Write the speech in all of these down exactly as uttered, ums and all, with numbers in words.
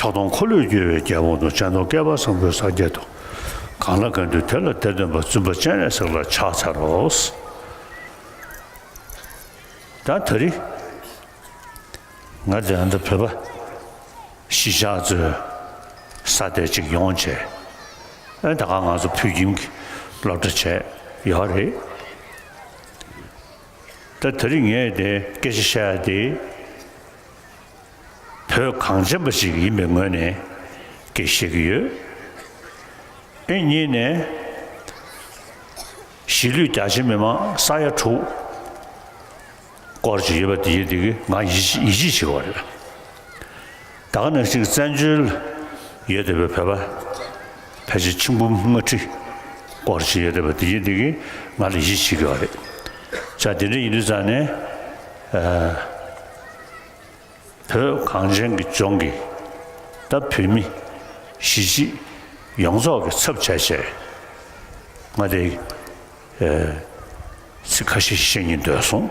ཕྱག་སྟོང་འཁོར་ལོས་སྒྱུར་བའི་རྒྱལ་པོ་དང་། སྤྱན་སྟོང་བསྐལ་པ་བཟང་པོའི་སངས་རྒྱས་དང་། གང་ལ་གང་འདུལ་དེ་ལ་དེར་སྟོན་པ། བཙུན་པ་སྤྱན་རས་གཟིགས་ལ་ཕྱག་འཚལ་ལོ། ད་ད་རེས་ང་དེ་ཨ་ད་བོད་པ་གཞིས་ཆགས་ཚོའི་ས་དེ་ཅིག་ཡོང་བྱས། ཨེ་ད་ག་ང་ཚོ་བོད་ཁྱིམ་གྱི་སློབ་གྲྭ་བྱས་ཡོད་རེད། ད་ད་རེས་ངས་དེ་སྐད་ཆ་བཤད་ཡ་དེ། བོད་གངས་ཅན་པ་ཞིག་ཡིན་པའི་ངོས་ནས་སྐད་བཤད་ཀྱི་ཡོད། ཨེ་གཉིས་ནས་གཞིས་ལུས་རྒྱ་ཆེ་མི་མང་ས་ཡ་དྲུག་སྐོར་ཅིག་ཡོད་པ་དེ་ཡིན་དེ་གི་ང་ཡིད་ཡིད་ཆེས་བྱེད་ཀྱི་ཡོད་རེད། ད་ག་ནང་བཞིན་བཙན་བྱོལ་ཡོད་བསྡད་པའི་བོད་པ་ཕལ་ཆེར་ཆིག་འབུམ་ལྔ་ཁྲི་སྐོར་ཅིག་ཡོད་བསྡད་པ་དེ་ཡིན་དེ་གི་ང་ལ་ཡིད་ཆེས་བྱེད་ཀྱི་ཡོད་རེད། ཙང་དེ་འདྲ་ཡིན་དུས་ཙང་ནས། བོད་གངས་ཅན་གྱི་ལྗོངས་ཀྱི་ད་བོད་མི་གཞིས་བྱེས་ཡོངས་རྫོགས་ཀྱི་ཚབ་བྱས་བྱས་ང་དེ་ཚིག་ཁ་ཤས་བཤད་སྙིང་འདོད་སོང་།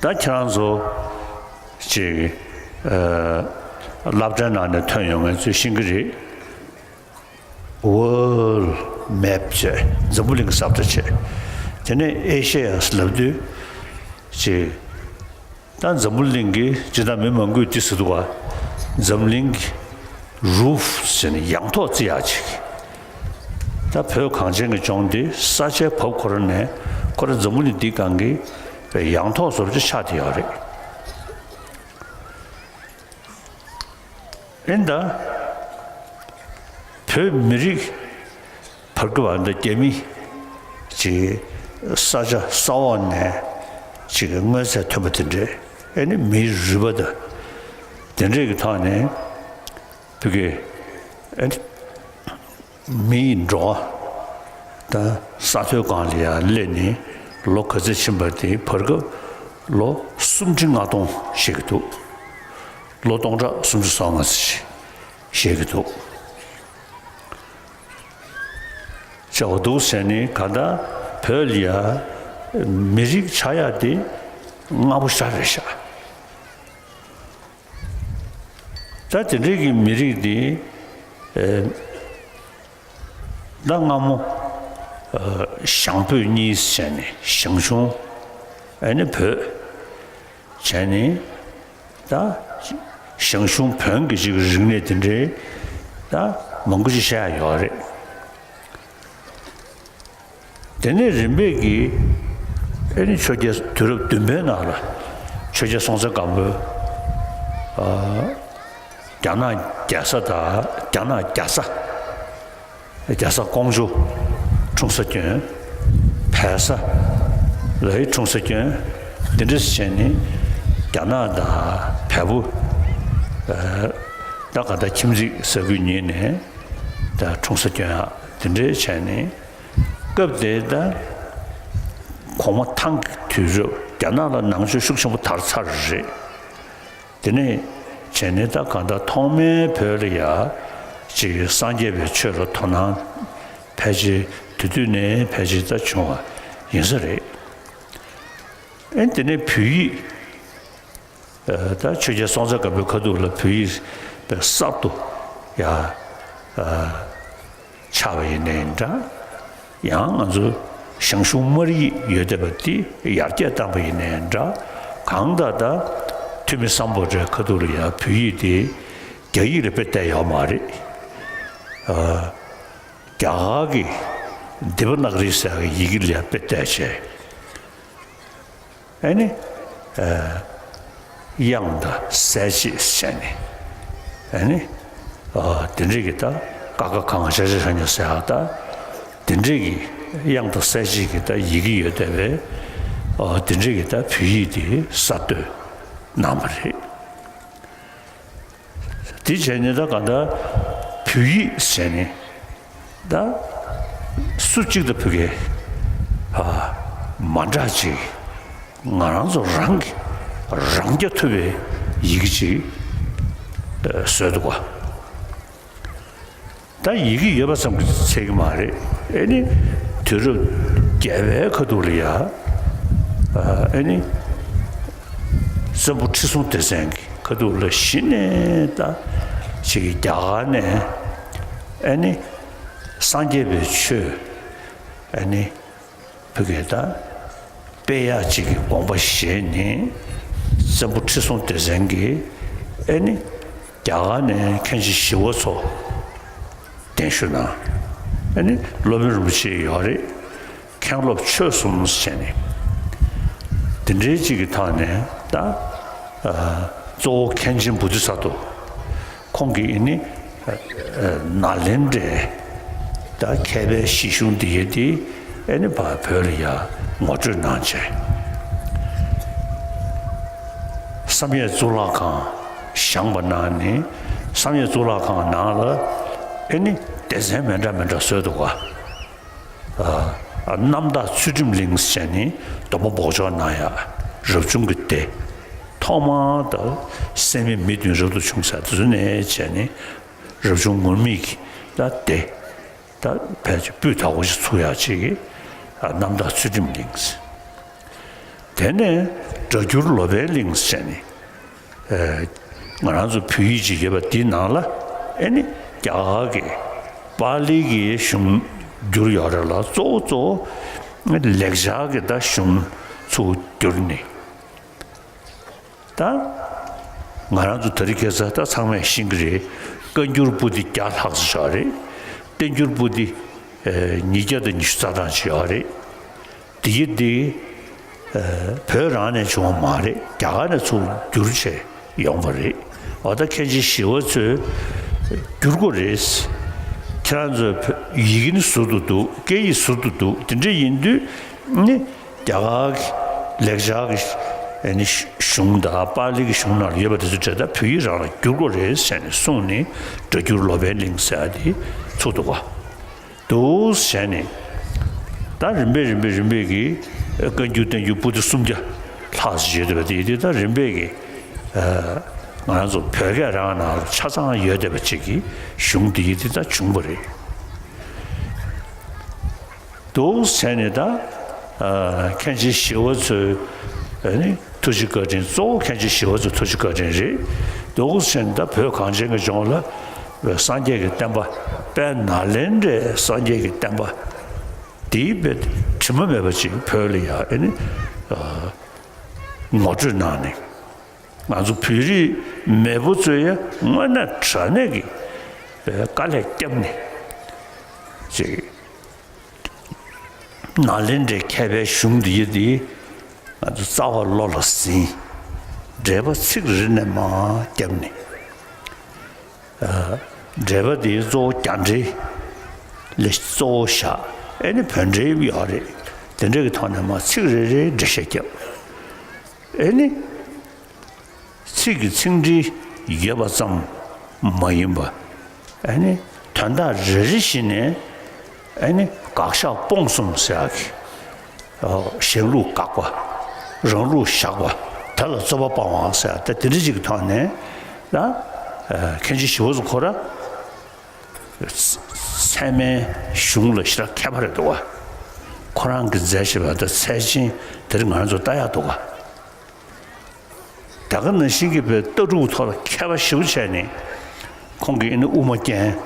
ད་ཁྱེད་རང་ཚོ་ཅིག་སློབ་གྲྭའི་ནང་ནས་ཐོན་ཡོང་མཁན་ཚོས་ཤེས་ཀྱི་རེད། World Map བྱས། འཛམ་བུ་གླིང་གི་ས་བཀྲ་བྱས། དེ་ནས་ཨེ་ཤེ་ཡ་ལབ་དུས་ཅིག་ད་འཛམ་བུ་གླིང་གི་ཇི་ལྟར་མི་མང་པོས་འདི་ཟེར་འདུག་ག་འཛམ་གླིང་གི་རུབ་ཟེར་ནས་ཡང་ཐོག་བརྩི་ཡག་ཅིག་ད་བོད་གངས་ཅན་གྱི་ལྗོངས་འདི་ས་ཆའི་བབ་ཁོ་ར་ནས་ཁོ་ར་འཛམ་བུ་གླིང་འདིའི་སྒང་གི་ཡང་ཐོག་བཟོ་འདྲ་ཆགས་བསྡད་ཡོད་རེད། ཨིན་ད། བོད་མི་རིགས་བར་སྐབས་ཨ་ད་རྒྱ་མི་ཅིག་ས་ཆ་ས་འོག་ནས་ཅིག་མངོན་གསལ་ཐོན་པ་དེ་འདྲས། ཨེ་ནི་མིའི་རུས་པ་དང་དེ་འདྲས་ཀྱི་ཐོག་ནས་བོད་ཀྱི་ཨེ་ནི་མི་ཡི་འགྲོ་བ་ད་ས་མཐོའི་སྒང་ལ་ཡར་སླེབས་ནས་ལོ་ག་ཚོད་ཕྱིན་པ་དེ་བར་སྐབས་ལོ་སུམ་ཁྲི་ལྔ་སྟོང་བཤད་ཀྱི་འདུག་ལོ་སྟོང་ཕྲག་སུམ་ཅུ་སོ་ལྔ་ཙམ་ཞིག་བཤད་ཀྱི་འདུག་བྱས་པ་འདུག་ཟེར་ནས་ག་ད་བོད་ལ་ཡ་མི་རིགས་ཆགས་ཡ་དེ་སྔ་པོ་ཤ་རེད་ཤག་ད་དེ་འདྲའི་གི་མི་རིགས་འདི། ཨེ། ད་སྔ་མོ། ཨ། ཞང་བོད་གཉིས་བྱས་ནས་ཞང་ཞུང་། ཨ་ནི་བོད་བྱས་ནས། ད་ཞང་ཞུང་བོན་གྱི་ཅིག་རིག་གནས་དེ་འདྲའི་ད་མང་པོ་ཅིག་བཤད་ཡ་ཡོད་རེད། དེ་ནས་རིམ་པས་ཀྱིས། ཨེ་ནི་ཆོས་རྒྱལ་དུས་རབས་བདུན་པའི་ནང་ལ་ཆོས་རྒྱལ་སྲོང་བཙན་སྒམ་པོས། ཨ། རྒྱ་ནག་རྒྱལ་ས་དང་། རྒྱ་ནག་རྒྱལ་ས། རྒྱལ་ས་ཀོང་ཇོ་འཁྲུངས་ས་སྐྱོན། བལ་ས་ལའི་འཁྲུངས་ས་སྐྱོན། འདི་འདྲ་བྱས་ནས་རྒྱ་ནག་དང་བལ་པོ། ཨ། ད་ག་ད་ཁྱིམ་མཚེས་ས་ཁུལ་ཉིད་ནས་ད་འཁྲུངས་ས་སྐྱོན་ཡག་དེ་འདྲ་བྱས་ནས། སྐབས་དེ་ད་གོང་མ་ཐང་གི་དུས་རབས། རྒྱ་ནག་ལ་ནང་ཆོས་ཤུགས་ཆེན་པོ་དར་ཚར་རེད། དེ་ནས་བྱས་ནས་ད་གང་ལྟར་ཐོག་མའི་བོད་ལ་ཡ་ཅིག་སངས་རྒྱས་པའི་ཆོས་ལ་དོ་སྣང་ཕལ་ཆེར་དེ་དུས་ནས་ཕལ་ཆེར་ད་བྱུང་བ་ཡིན་ས་རེད། ཨེ། དེ་ནས་བོད་ཡིག། ཨ། ད་ཆོས་རྒྱལ་སྲོང་བཙན་སྒམ་པོའི་ཁ་ཐུག་ལ་བོད་ཡིག་དཔེ་གསར་དུ་ཡ། ཨ། ཆགས་པ་ཡིན་ནའི་འདྲ། ཡང་ང་ཚོ་ཞང་ཞུང་སྨར་ཡིག་ཡོད་བསྡད་པ་དེ་ཡར་རྒྱས་བཏང་པ་ཡིན་ནའི་འདྲ། གང་ལྟར་ད་ཐུ་མི་སམ་བྷོ་ཊའི་ཁ་ཐུག་ལ་ཡ་བོད་ཡིག་དེ་རྒྱ་ཡིག་ལ་དཔེ་བལྟས་ཡོད་མ་རེད། ཨ། རྒྱ་གར་གྱི་དེ་བ་ན་ག་རི་ཟེར་བའི་ཡི་གེ་ལ་ཡ་དཔེ་བལྟས་བྱས། ཨ་ནི། ཨ། དབྱངས་དང་གསལ་བྱེད་བྱས་ནས། ཨ་ནི། ཨ། དེ་འདྲའི་གི་ད་ཀ་ཁ་ག་ང་ཤ་ཤ་ཤ་ཉ་ཟེར་ཡག་ད། དེ་འདྲའི་གི་དབྱངས་དང་གསལ་བྱེད་ཀྱི་ད་ཡི་གེ་ཡོད་བསྡད་པས། ཨ། དེ་འདྲའི་གི་ད་བོད་ཡིག་དེ་གསར་གཏོད་གནང་བ་རེད། དེ་བྱས་ནས་ད་གང་ལྟར་བོད་ཡིག་ཟེར་ནས་ད་སུ་གཅིག་དང་ཕ་གི། ཨ། མ་འདྲ་ཅིག་ང་རང་ཚོ་རང་གིས་རང་རྐྱ་ཐུབ་པའི་ཡི་གེ་ཅིག་བཟོས་འདུག་ག། ད་ཡི་གེ་ཡོད་པ་ཙམ་གྱིས་ཚད་ཀྱི་མ་རེད། ཨེ་ནི་དུས་རབས་བརྒྱད་པའི་ཁ་ཐུག་ལ་ཡ། ཨ། ཨེ་ནི་བཙན་པོ་ཁྲི་སྲོང་ལྡེ་བཙན་གྱི་ཁ་ཐུག་ལ་གཞི་ནས་ད་ཅིག་རྒྱ་གར་ནས། ཨེ་ནི་སངས་རྒྱས་པའི་ཆོས། ཨེ་ནི་བོད་སྐད་ད་སྤེལ་ཡག་ཅིག་གི་དགོངས་པ་བཞེས་ནས། བཙན་པོ་ཁྲི་སྲོང་ལྡེ་བཙན་གྱིས། ཨེ་ནི་རྒྱ་གར་ནས་མཁན་ཆེན་ཞི་བ་འཚོ་གདན་ཞུ་གནང་། ཨེ་ནི་སློབ་དཔོན་རིན་པོ་ཆེ་ཡོད་རེད། མཁན་སློབ་ཆོས་གསུམ་བྱས་ནས། དེ་འདྲའི་ཅིག་གི་ཐོག་ནས་ད། ཨ། གཙོ་བོ་མཁན་ཆེན་བོ་དྷི་ས་ཏྭ། ཁོང་གིས་ཨེ་ནི། ཨ། ནཱ་ལེནྡྲའི་ད་མཁས་པའི་གཞི་གཞུང་འདི་ཡི་དེ། ཨེ་ནི་ཕར་བོད་ལ་ཡ་ངོ་སྤྲོད་གནང་བྱས། བསམ་ཡས་གཙུག་ལག་ཁང་བཞེངས་པ་གནང་ནས། བསམ་ཡས་གཙུག་ལག་ཁང་ནང་ལ་ཨེ་ནི་སྡེ་ཚན་མི་འདྲ་མི་འདྲ་བཟོས་འདུག་ག། ཨ། རྣམ་དག་ཚུལ་ཁྲིམས་གླིང་ཟེར་ནས་སྡོམ་པ་འབོགས་ཆོག་གནང་ཡ་རབ་བྱུང་གི་སྡེ། ཐོག་མར་ད་སད་མི་མི་བདུན་རབ་ཏུ་བྱུང་ཟེར་དེ་ཚོ་ནས་བྱས་ནས་རབ་བྱུང་ངུར་སྨྲིག་གི་ད་སྡེ། ད་ཕལ་ཆེར་སྤུས་དག་པོ་ཞིག་ཚུགས་ཡག་ཅིག་གི། ཨ། རྣམ་དག་ཚུལ་ཁྲིམས་གླིང་། དེ་ནས་སྒྲ་བསྒྱུར་ལོ་པཎ་གླིང་ཟེར་ནས། ཨ། ང་རང་ཚོ་བོད་ཡིག་ཅིག་ཡོད་པ་འདིའི་ནང་ལ། ཨེ་ནི་རྒྱ་གར་གྱི་པཱ་ལི་གི་གཞུང་བསྒྱུར་ཡོད་རེད་ལ། གཙོ་བོ་གཙོ་བོ་ལེགས་སྦྱར་གྱི་ད་གཞུང་ཚུར་བསྒྱུར་ནས། ད་ང་རང་ཚོ་དེ་རིང་ཁ་སང་ད་ཚང་མས་ཤེས་ཀྱི་རེད། བཀའ་འགྱུར་པོ་ཏི་བརྒྱ་ལྷག་ཙམ་ཡོད་རེད། བསྟན་འགྱུར་པོ་ཏི། ཨ། ཉིས་བརྒྱ་དང་ཉི་ཤུ་རྩ་གྲངས་ཅིག་ཡོད་རེད། དེ་ཡི་དེ། ཨ། བོད་རང་ནས་བྱུང་བ་མ་རེད། རྒྱ་གར་ནས་ཚུར་བསྒྱུར་བྱས་ཡོང་བ་རེད། འོ་ད་མཁན་ཆེན་ཞི་བ་འཚོས་བསྒྱུར་དགོས་རེད། ཁྱེད་རང་ཚོའི་བོད་ཡི་གེ་ནི་ཟུར་དུ་འདུག། སྐད་ཡིག་ཟུར་དུ་འདུག། དེ་འདྲ་ཡིན་དུས་ནི། རྒྱ་གར་གྱི་ལེགས་སྦྱར་གྱི་ཨ་ནི་གཞུང་དང་པཱ་ལི་གི་གཞུང་ནང་ལ་ཡོད་པ་དེ་ཚོ་འདྲ་ད་བོད་ཡིག་རང་ལ་བསྒྱུར་དགོས་རེད་ཟེར་ནས་གསུངས་ནས། སྒྲ་བསྒྱུར་ལོ་པཎ་གླིང་ཟེར་ཡ་དེ་ཚུགས་འདུག་ག། འདུག་བྱས་ནས། ད་རིམ་པས་རིམ་པས་རིམ་པས་ཀྱིས་བཀའ་འགྱུར་བསྟན་འགྱུར་པོ་ཏི་སུམ་བརྒྱ་ལྷག་ཙམ་ཡོད་བསྡད་པ་དེ་ཡིན་དུས། ད་རིམ་པས་ཀྱིས། ཨ། ང་རང་ཚོ་བོད་སྐད་རང་ནང་ལ་ཆ་ཚང་ཡོད་བསྡད་པ་ཅིག་གི་གཞུང་དེ་ཡིན་དུས་ད་བྱུང་བ་རེད། འདུག་ཟེར་ནས་ད། ཨ། མཁན་ཆེན་ཞི་བ་འཚོའི། ཨ་ནི་ཐུགས་རྗེ་བཀའ་དྲིན། གཙོ་བོ་མཁན་ཆེན་ཞི་བ་འཚོའི་ཐུགས་རྗེ་བཀའ་དྲིན་རེད། འདུག་ཟེར་ནས། ད་བོད་གངས་ཅན་གྱི་ལྗོངས་ལ་སངས་རྒྱས་ཀྱི་བསྟན་པ། དཔལ་ནཱ་ལེནྡྲའི་སངས་རྒྱས་ཀྱི་བསྟན་པ་འདིའི་དཔེ་དྲི་མ་མེད་པ་ཅིག་བོད་ལ་ཡ་ཨེ་ནི་ངོ་སྤྲོད་གནང་ནས། ང་ཚོ་བོད་རིགས་མེས་པོ་ཚོས་ཡང་དངོས་གནས་དྲང་གནས་ཀྱི་དཀའ་ལས་བརྒྱབ་ནས་ཅིག་ནཱ་ལེནྡྲའི་མཁས་པའི་གཞུང་འདི་ཡི་འདི་ང་ཚོ་རྩ་བ་བློ་ལ་ཟིན། འགྲེལ་པ་ཚིག་རེ་ནས་མར་བརྒྱབ་ནས། འགྲེལ་པ་འདི་གཙོ་བོ་རྒྱ་འགྲེལ་ལ་གཙོ་བོ་བཞག་ཨེ་ནི་བོད་འགྲེལ་ཡོད་རེད། དེ་འདྲ་གི་ཐོག་ནས་མར་ཚིག་རེ་རེ་འགྲེལ་བཤད་བརྒྱབ། ཨེ་ནི། ཚིག་གི་ཚིག་འགྲེལ་ཡོད་པ་ཙམ་མ་ཡིན་པ། ཨ་ནི་དོན་དག་རེ་རེ་བཞིན་ནས་ཨ་ནི་དགག་བཞག་སྤོང་གསུམ་ཟེར་ཡག་གི། གཞན་ལུགས་དགག་པ། རང་ལུགས་བཞག་པ། དེ་ལ་རྩོད་པ་སྤང་བ་ཟེར་ཡག་དེ་འདྲ་ཅིག་གི་ཐོག་ནས་ལ། མཁན་ཆེན་ཞི་བ་འཚོ་ཁོ་རང་ཚད་མའི་གཞུང་ལ་ཞེ་དྲག་མཁས་པ་རེད་འདུག་བ། ཁོ་རང་གིས་མཛད་བཞག་པ་དང་ཚད་ཆེན་དེར་ང་རང་ཚོ་ལྟ་ཡག་འདུག་བ། ད་ག་ནང་བཞིན་གྱི་བོད་ལྟ་གྲུབ་ཐོག་ལ་མཁས་པ་ཞེ་པོ་བྱས་ནས་ཁོང་གིས་ཨ་ནི་དབུ་མ་རྒྱན་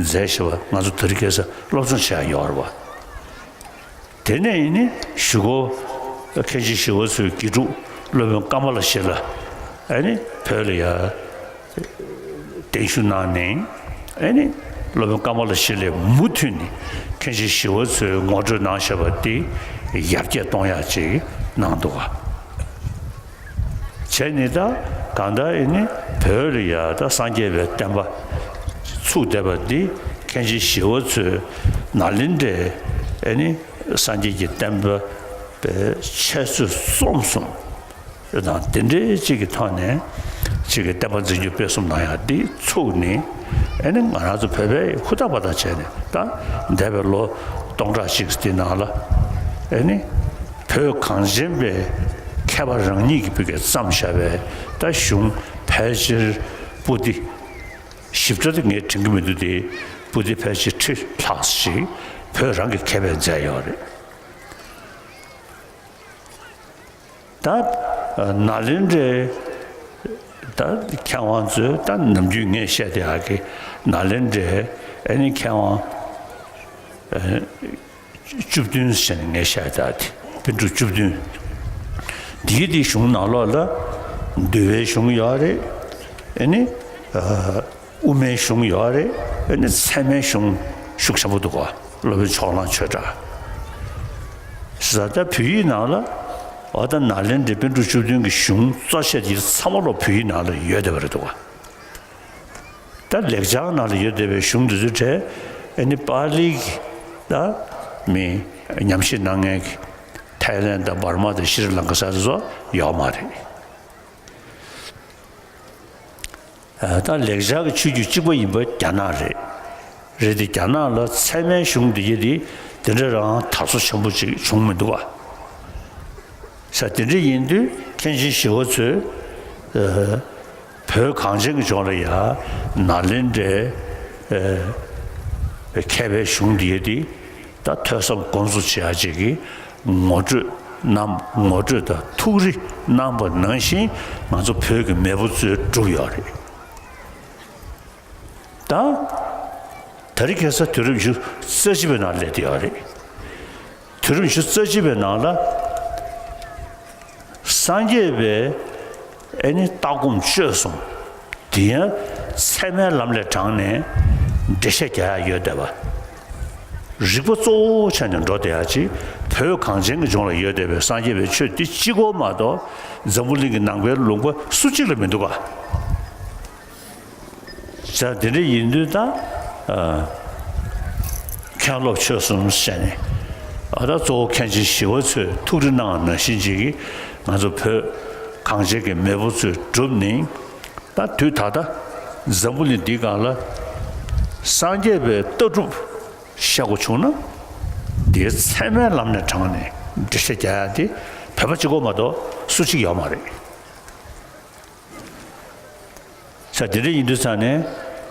མཛད་བཞག་པ་ང་ཚོ་དེ་རིང་ཁ་སང་སློབ་སྦྱོང་བྱེད་ཡག་ཡོད་རེད་བ། དེ་ནས་ཨ་ནི་གཞུག་གུ་མཁན་ཆེན་ཞི་བ་འཚོའི་དགེ་ཕྲུག་སློབ་དཔོན་ཀ་མ་ལ་ཤཱི་ལ་ཨ་ནི་བོད་ལ་ཡ་གདན་ཞུ་གནང་ནས། ཨེ་ནི་སློབ་དཔོན་ཀ་མ་ལ་ཤཱི་ལས་མུ་མཐུད་ནས་མཁན་ཆེན་ཞི་བ་འཚོས་ངོ་སྤྲོད་གནང་བཞག་པ་དེ་ཡར་རྒྱས་གཏོང་ཡག་ཅིག་གནང་འདུག་ག་བྱས་ནས་ད་གང་ལྟར་ཨེ་ནི་བོད་ལ་ཡ་ད་སངས་རྒྱས་པའི་བསྟན་པ་ཚུགས་བསྡད་པ་འདི་མཁན་ཆེན་ཞི་བ་འཚོས་ནཱ་ལེནྡྲའི་ཨེ་ནི་སངས་རྒྱས་ཀྱི་བསྟན་པ་པའི་འཆད་རྩོད་རྩོམ་གསུམ། དང་དེ་འདྲའི་གཅིག་གི་ཐོག་ནས་གཅིག་གི་བསྟན་པ་འཛིན་སྐྱོང་སྤེལ་གསུམ་གནང་ཡག་འདི་ཚུགས་ནས། ཨེ་ནི་ང་རང་ཚོ་བོད་པས་ཧུར་ཐག་པ་ཐག་བྱས་ནས་ད་འདས་པའི་ལོ་སྟོང་ཕྲག་གཅིག་འདི་ནང་ལ་ཨེ་ནི་བོད་གངས་ཅན་པའི་མཁས་པ་རང་ཉིད་ཀྱིས་བོད་ཀྱི་བརྩམས་བཞག་པའི་ད་གཞུང་ཕལ་ཆེར་པོ་ཏི་ཞིབ་ཕྲ་དེ་ངས་དྲན་གྱི་མི་འདུག་སྟེ། པོ་ཏི་ཕལ་ཆེར་ཁྲི་ལྷག་ཞིག་བོད་རང་གི་མཁས་པས་མཛད་ཡོད་རེད། ད་ནཱ་ལེནྡྲའི་ད་མཁས་དབང་ཚོས་ད་ནམ་རྒྱུན་ངས་བཤད་བསྡད་ཡག་གི་ནཱ་ལེནྡྲའི་ཨེ་ནི་མཁས་དབང་བཅུ་བདུན་ཟེར་ནས་ངས་བཤད་བསྡད་ཡག་དེ་པཎ་གྲུབ་བཅུ་བདུན། འདིའི་དེ་གཞུང་ནང་ལོགས་ལ་འདུལ་བའི་གཞུང་ཡོད་རེད། ཨེ་ནི། དབུ་མའི་གཞུང་ཡོད་རེད། ཨ་ནི་ཚད་མའི་གཞུང་ཤུགས་ཆེན་པོ་འདུག་ག་སློབ་དཔོན་ཕྱོགས་གླང་ཆོས་གྲགས། ས་ད་བོད་ཡིག་ནང་ལ་འོ་ད་ནཱ་ལེནྡྲའི་པཎ་གྲུབ་བཅུ་བདུན་གྱི་གཞུང་གཙོ་ཆེ་དེ་ཚང་མ་ལོ་བོད་ཡིག་ནང་ལ་ཡོད་བསྡད་པ་རེད་འདུག་ག་ད་ལེགས་སྦྱར་ནང་ལ་ཡོད་བསྡད་པའི་གཞུང་འདི་ཚོའི་གྲས་ཨ་ནི་པཱ་ལིའི་གི་ད་མི་ཉམས་ཞིབ་གནང་མཁན་གྱི་ཐའི་ལེན་དང་འབར་མ་དང་ཤྲི་ལང་ཀ་ས་དེ་ཚོ་ཡོད་མ་རེད། ད་ལེགས་སྦྱར་གྱི་ཆོས་བརྒྱུད་གཅིག་པ་ཡིན་པ་རྒྱ་ནག་རེད། རེད་དེ་རྒྱ་ནག་ལ་ཚད་མའི་གཞུང་འདི་ཡི་དེ་དེ་འདྲ་རང་དར་སོ་ཆེན་པོ་ཅིག་བྱུང་མི་འདུག་ག་ས་དེ་འདྲ་ཡིན་དུས་མཁན་ཆེན་ཞི་བ་འཚོས་བོད་གངས་ཅན་གྱི་ལྗོངས་ལ་ཡ་ནཱ་ལེནྡྲའི་མཁས་པའི་གཞུང་འདི་ཡི་དེ། ད་ཐོས་བསམ་སྒོམ་གསུམ་བྱེད་ཡག་ཅིག་གི་ངོ་སྤྲོད་གནང་། ངོ་སྤྲོད་དང་ཐུགས་རེ་གནང་པ་ནང་བཞིན་ང་ཚོ་བོད་ཀྱི་མེས་པོ་ཚོས་བསྒྲུབས་ཡོད་རེད། ད་དེ་རིང་ཁ་སང་དུས་རབས་ཉི་ཤུ་རྩ་གཅིག་པའི་ནང་སླེབས་བསྡད་ཡོད་རེད། དུས་རབས་ཉི་ཤུ་རྩ་གཅིག་པའི་ནང་ལ། སངས་རྒྱས་པའི་ཨེ་ནི་ལྟ་སྒོམ་སྤྱོད་གསུམ་དེ་ཡང་ཚད་མའི་ལམ་ལས་དྲངས་ནས་འགྲེལ་བཤད་རྒྱག་ཡག་ཡོད་བསྡད་པ། རིགས་པ་གཙོ་བོ་ཆགས་ནས་འགྲོ་བསྡད་ཡག་ཅིག་བོད་གངས་ཅན་གྱི་ལྗོངས་ལ་ཡོད་བསྡད་པའི་སངས་རྒྱས་པའི་ཆོས་འདི་གཅིག་པོ་མ་གཏོགས་འཛམ་བུ་གླིང་གི་ནང་པའི་ལུང་པ་སུ་གཅིག་ལ་མི་འདུག་ག་ས་དེ་འདྲ་ཡིན་དུས་ད། ཨ། མཁན་སློབ་ཆོས་གསུམ་བྱས་ནས། ཨ། ད་གཙོ་བོ་མཁན་ཆེན་ཞི་བ་འཚོས་ཐུགས་རེ་གནང་བ་ནང་བཞིན་ཅིག་གིས་ང་ཚོ་བོད་གངས་ཅན་གྱི་མེས་པོ་ཚོས་བསྒྲུབས་ནས། ད་དུས་ད་ལྟ་འཛམ་བུ་གླིང་འདིའི་སྒང་ལ་སངས་རྒྱས་པའི་ལྟ་གྲུབ་བཤད་དགོས་བྱུང་ན། དེའི་ཚད་མའི་ལམ་ནས་དྲངས་ནས་འགྲེལ་བཤད་རྒྱག་ཡག་དེ་བོད་པ་གཅིག་པོ་མ་གཏོགས་སུ་གཅིག་ཡོད་མ་རེད། ས་དེ་འདྲ་ཡིན་དུས་ཙང་ནས་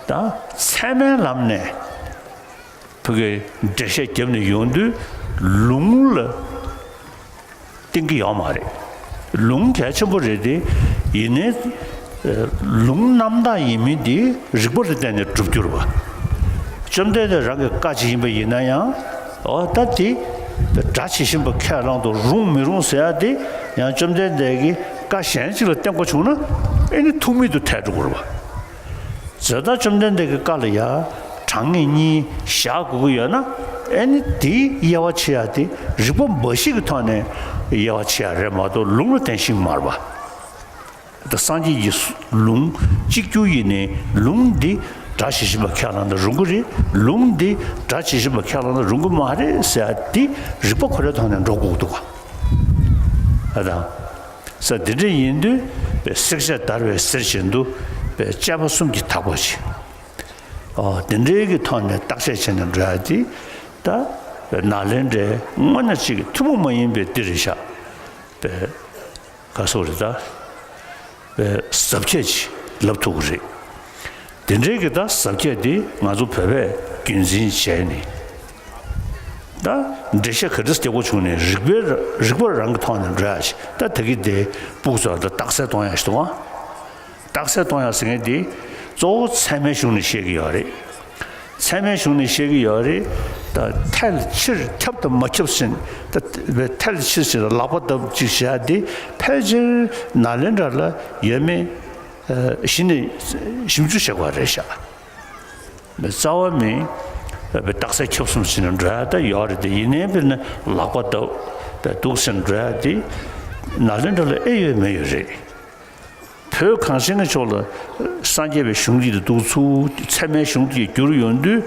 ད་ཚད་མའི་ལམ་ནས་ཕ་གི་འགྲེལ་བཤད་བརྒྱབ་ནས་ཡོང་དུས་ལུང་ལ་བརྟེན་གྱི་ཡོད་མ་རེད། ལུང་གལ་ཆེན་པོ་རེད་དེ། ཡིན་ནའི་ ལུང་རྣམ་དག་ཡིན་མིན་དེ་རིགས་པ་ལ་བརྟེན་ནས་གྲུབ་འགྱུར་བ། བཅོམ་ལྡན་འདས་རང་གི་བཀའ་ཅིག་ཡིན་པ་ཡིན་ན་ཡང་། འོ་ད་དེ་སྒྲ་ཇི་བཞིན་པ་ཁས་བླངས་དང་རུང་མི་རུང་ཟེར་ཡ་དེ་ཡང་བཅོམ་ལྡན་འདས་ཀྱི་བཀའ་གཞན་ཅིག་ལ་བརྟེན་དགོས་བྱུང་ན་ཨེ་ནི་ཐུག་མེད་དུ་ཐལ་འགྲོ་གི་རེད་བ། ཇི་ལྟར་བཅོམ་ལྡན་འདས་ཀྱི་བཀའ་ལ་ཡང་གྲངས་ངེས་གཉིས་བཞག་དགོས་ཀྱི་ཡོད་ན་ཨེ་ནི་དེའི་དབྱེ་བ་ཕྱེ་ཡ་དེ་རིགས་པ་འབའ་ཞིག་གི་ཐོག་ནས་དབྱེ་བ་ཕྱེ་ཡ་རེད་མ་གཏོགས་ལུང་ལ་བརྟེན་ཞིག་མ་རེད་བ། ད་སངས་རྒྱས་ཀྱི་ལུང་གཅིག་གྱུར་ཡིན་ནའི་ལུང་འདི་སྒྲ་ཇི་བཞིན་པ་ཁས་བླངས་ན་རུང་གི་རེད། ལུང་འདི་སྒྲ་ཇི་བཞིན་པ་ཁས་བླངས་ན་རུང་གི་མ་རེད་ཟེར་ཡ་འདི་རིགས་པ་ཁོ་རའི་ཐོག་ནས་འགྲོ་དགོས་འདུག་ག་ཨ་དང་། ས་འདི་འདྲ་ཡིན་དུས་བསྲེག་བཅད་བརྡར་བའི་གསེར་བཞིན་དུ་བཅས་པ་གསུམ་གྱིས་དག་པ་ཞིག་ཨོ་འདི་འདྲའི་གི་ཐོག་ནས་བརྟག་དཔྱད་བྱས་ནས་འགྲོ་ཡ་འདི་ད་ནཱ་ལེནྡྲའི་དངོས་གནས་གཅིག་གི་ཐུན་མོང་མ་ཡིན་པའི་འདི་རེད་ཤག་པས། ག་སོགས་རེད་ད། པའི་ཟབ་ཁྱད་ཅིག་ལབ་ཐུབ་ཀྱི་རེད། དེ་འདྲའི་གི་ད་ཟབ་ཁྱད་དེ་ང་ཚོ་བོད་པས་རྒྱུན་འཛིན་བྱས་ནས། ད་འགྲེལ་བཤད་ག་འདྲ་རྒྱག་དགོས་བྱུང་ནས་རིགས་པའི་རིགས་པ་རང་གི་ཐོག་ནས་འགྲོ་ཡ་ཞིག་ད་ད་གི་དེ་སྤུག་ཚོ་ད་རྟགས་གསལ་གཏོང་ཡ་ཞིག་འདུག་ཨ། རྟགས་གསལ་གཏོང་ཡ་ཟེར་མཁན་དེ་གཙོ་བོ་ཚད་མའི་གཞུང་ནས་བཤད་ཀྱི་ཡོད་རེད། ཚད་མའི་གཞུང་ནས་བཤད་ཀྱི་ཡོད་རེད། ད་ཐལ་ཕྱིར་ཁྱབ་དང་མ་ཁྱབ་ཟིན་ད་ཐལ་ཕྱིར་ཟིན་ལག་པ་བརྡབ་ཅིག་བྱ་དེ་ཕལ་ཆེར་ནཱ་ལེནྡྲ་ལ་ཡོད་མེད་གཞི་ནས་ཞིབ་འཇུག་བྱེད་དགོས་རེད་ཤག་རྩ་བ་མིན་རྟགས་གསལ་ཁྱབ་གསུམ་ཟིན་འགྲོ་ཡ་ད་ཡོད་རེད་དེ་ཡིན་ནའི་དཔེར་ན་ལག་པ་བརྡབ་ད་འདུག་ཟིན་འགྲོ་ཡ་དེ་ནཱ་ལེནྡྲ་ལ་ཨེ་ཡོད་མེད་ཡོད་རེད། བོད་གངས་ཅན་གྱི་ཕྱོགས་ལ་སངས་རྒྱས་པའི་གཞུང་འདི་འདུག་ཚུལ་ཚད་མའི་གཞུང་འདི་བསྒྱུར་ཡོང་དུས།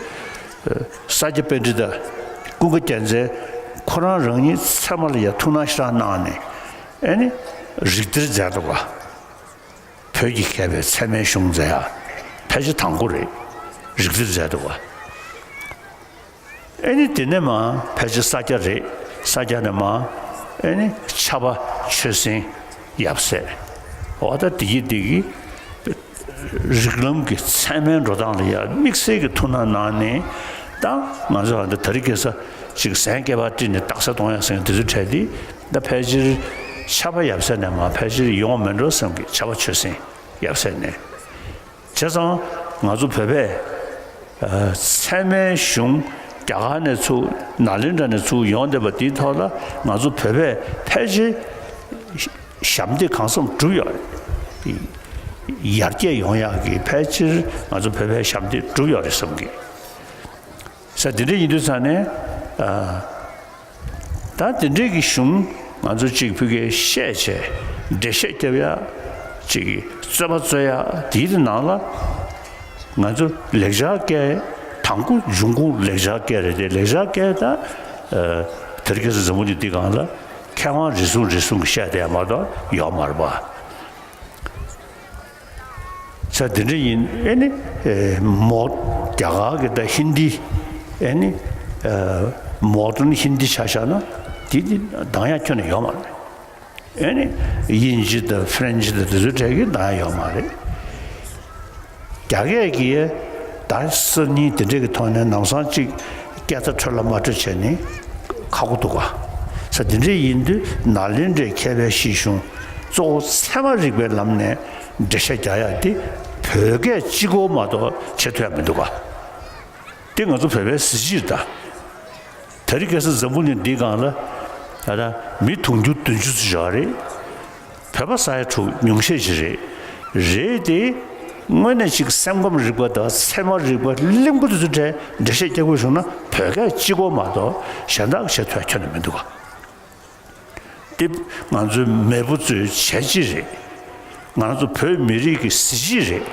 ས་སྐྱ་པཎྜི་ཏ་ཀུན་དགའ་རྒྱལ་མཚན་ཁོ་རང་རང་ཉིད་ཚད་མ་ལ་ཡང་ཐུགས་སྣང་ཞེ་དྲག་གནང་ནས་ཨེ་ནི་རིགས་གཏེར་མཛད་འདུག་བ། བོད་ཀྱི་མཁས་པའི་ཚད་མའི་གཞུང་མཛད་ཡ་ཕལ་ཆེར་དང་པོ་རེད། རིགས་གཏེར་མཛད་འདུག་བ། ཨེ་ནི་དེ་ནས་མ་ཕལ་ཆེར་ས་སྐྱ་རེད། ས་སྐྱ་ནས་མ་ཨེ་ནི་ཕྱྭ་པ་ཆོས་སེང་ཡབ་སྲས། འོ་ད་དེ་གི་དེ་གི་རིགས་ལམ་གྱི་ཚད་མའི་འགྲོ་སྟངས་ལ་ཡ་དམིགས་བསལ་གྱི་ཐུགས་སྣང་གནང་ནས་ད་ང་ཚོ་ཨ་ད་དེ་རིང་ཁ་སང་ཅིག་གཟན་སྐེད་པ་དཀྲིས་ནས་རྟགས་གསལ་གཏོང་ཡ་ཟེར་མཁན་དེ་ཚོ་འཕྲད་དེ་ད་ཕལ་ཆེར་ཕྱྭ་པ་ཡབ་སྲས་ནས་མ་ཕལ་ཆེར་ཡོང་བ་མིན་འགྲོ་བསམ་གི་ཕྱྭ་པ་ཆོས་སེང་ཡབ་སྲས་ནས། བྱས་ཙང་ང་ཚོ་བོད་པས་ཨ་ཚད་མའི་གཞུང་རྒྱ་གར་ནས་ཚུར་ནཱ་ལེནྡྲ་ནས་ཚུར་ཡོང་བསྡད་པ་འདིའི་ཐོག་ལ་ང་ཚོ་བོད་པས་ཕལ་ཆེར་ཞབས་འདེགས་གང་འཚམ་བསྒྲུབས་ཡོད་རེད། ཡར་རྒྱས་ཡོང་ཡག་གི་ཕལ་ཆེར་ང་ཚོ་བོད་པས་ཞབས་འདེགས་བསྒྲུབས་ཡོད་རེད་བསམ་གི། ས་དེ་འདྲ་ཡིན་དུས་ཙང་ནས་ཨ། ད་དེ་འདྲའི་གི་གཞུང་ང་ཚོ་གཅིག་ཕུད་ཀའི་བཤད་བྱས་འགྲེལ་བཤད་རྒྱབ་ཡ་གཅིག་གི་རྩོད་པ་རྩོད་ཡ་དེའི་ནང་ལ་ང་ཚོ་ལེགས་སྦྱར་སྐད་དང་པོ་འབྱུང་ཁུངས་ལེགས་སྦྱར་སྐད་རེད་དེ་ལེགས་སྦྱར་སྐད་ད་དེ་རིང་ཁ་སང་འཛམ་བུ་གླིང་འདི་སྒང་ལ་མཁས་དབང་རེ་ཟུང་རེ་ཟུང་གིས་བཤད་བསྡད་ཡ་མ་གཏོགས་ཡོད་མ་རེད་པ། ས་དེ་འདྲ་ཡིན་ཨེ་ནི་མོ་རྒྱ་གར་གྱི་ད་ཧིན་དི་ཨེ་ནི་མོ་ཌན་ཧིན་དི་ཆ་བཞག་ན་དེ་དེ་འདང་ཡ་ཁྱོན་ནས་ཡོད་མ་རེད། ཨེ་ནི་དབྱིན་ཇི་དང་ཧྥ་རན་ཇི་དང་དེ་ཚོའི་གྲས་ཀྱི་འདང་ཡ་ཡོད་མ་རེད། རྒྱ་སྐད་ཀྱི་ད་སང་ཉིན་དེ་འདྲ་གི་ཐོག་ནས་ནམ་སང་གཅིག་སྐད་བརྡ་འཕྲོད་ལ་མ་འཕྲོད་བྱས་ནས་ཁག་པོ་འདུག་ག་ས་དེ་འདྲ་ཡིན་དུས་ནཱ་ལེནྡྲའི་མཁས་པའི་བཤད་གཞུང་གཙོ་བོ་ཚད་མ་རིག་པའི་ལམ་ནས་འགྲེལ་བཤད་རྒྱག་ཡག་དེ་བོད་སྐད་གཅིག་པོ་མ་གཏོགས་བྱེད་ཐུབ་ཡ་མི་འདུག་ག་དེ་ང་ཚོ་བོད་པའི་གཟི་བརྗིད་ད། དེ་རིང་ཁ་སང་འཛམ་བུ་གླིང་འདིའི་སྒང་ལ་ད་ལྟ་མི་དུང་ཕྱུར་བདུན་ཅུ་ཙམ་ཞིག་ཡོད་རེད། བོད་པ་ས་ཡ་དྲུག་ཉུང་ཤས་ཤིག་རེད། རེད་དེ། དངོས་གནས་ཅིག་སེམས་ཁམས་རིག་པ་དང་ཚད་མ་རིག་པ་གླེང་པོ་དེ་ཚོ་འདྲ་འགྲེལ་བཤད་རྒྱག་དགོས་བྱུང་ན་བོད་སྐད་གཅིག་པོ་མ་གཏོགས་གཞན་དག་བྱེད་ཐུབ་ཁྱོན་ནས་མི་འདུག་ག་དེ་ང་ཚོའི་མེས་པོ་ཚོའི་བྱས་རྗེས་རེད། ང་ཚོ་བོད་མི་རིགས་ཀྱི་གཟི་བརྗིད་རེད།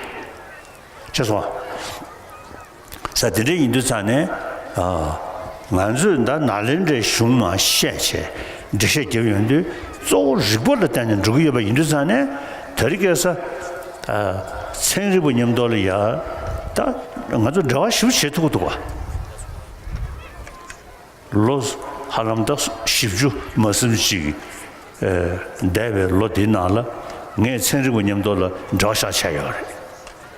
ཤེས་སོང་ཨ། ས་དེ་འདྲ་ཡིན་དུས་ཙང་ནས་ཨ། ང་ཚོས་ད་ནཱ་ལེནྡྲའི་གཞུང་མར་བཤད་བྱས་འགྲེལ་བཤད་བརྒྱབ་ཡོང་དུས་གཙོ་བོ་རིགས་པ་ལ་བརྟེན་ནས་འགྲོ་གི་ཡོད་པ་ཡིན་དུས་ཙང་ནས་དེ་རིང་ཁ་སང་ཨ། ཚན་རིག་པ་མཉམ་དུ་ལ་ཡ་ད་ང་ཚོ་འབྲེལ་བ་ཞིབ་བྱེད་ཐུབ་ཀྱི་འདུག་ག་ལོ་ཧ་ལམ་ད་བཞི་བཅུ་མ་ཟིན་ཅིག་ཨེ། འདས་པའི་ལོ་འདིའི་ནང་ལ་ངས་ཚན་རིག་པ་མཉམ་དུ་ལ་འབྲེལ་བ་ཞེ་དྲག་བྱས་ཡོད་རེད།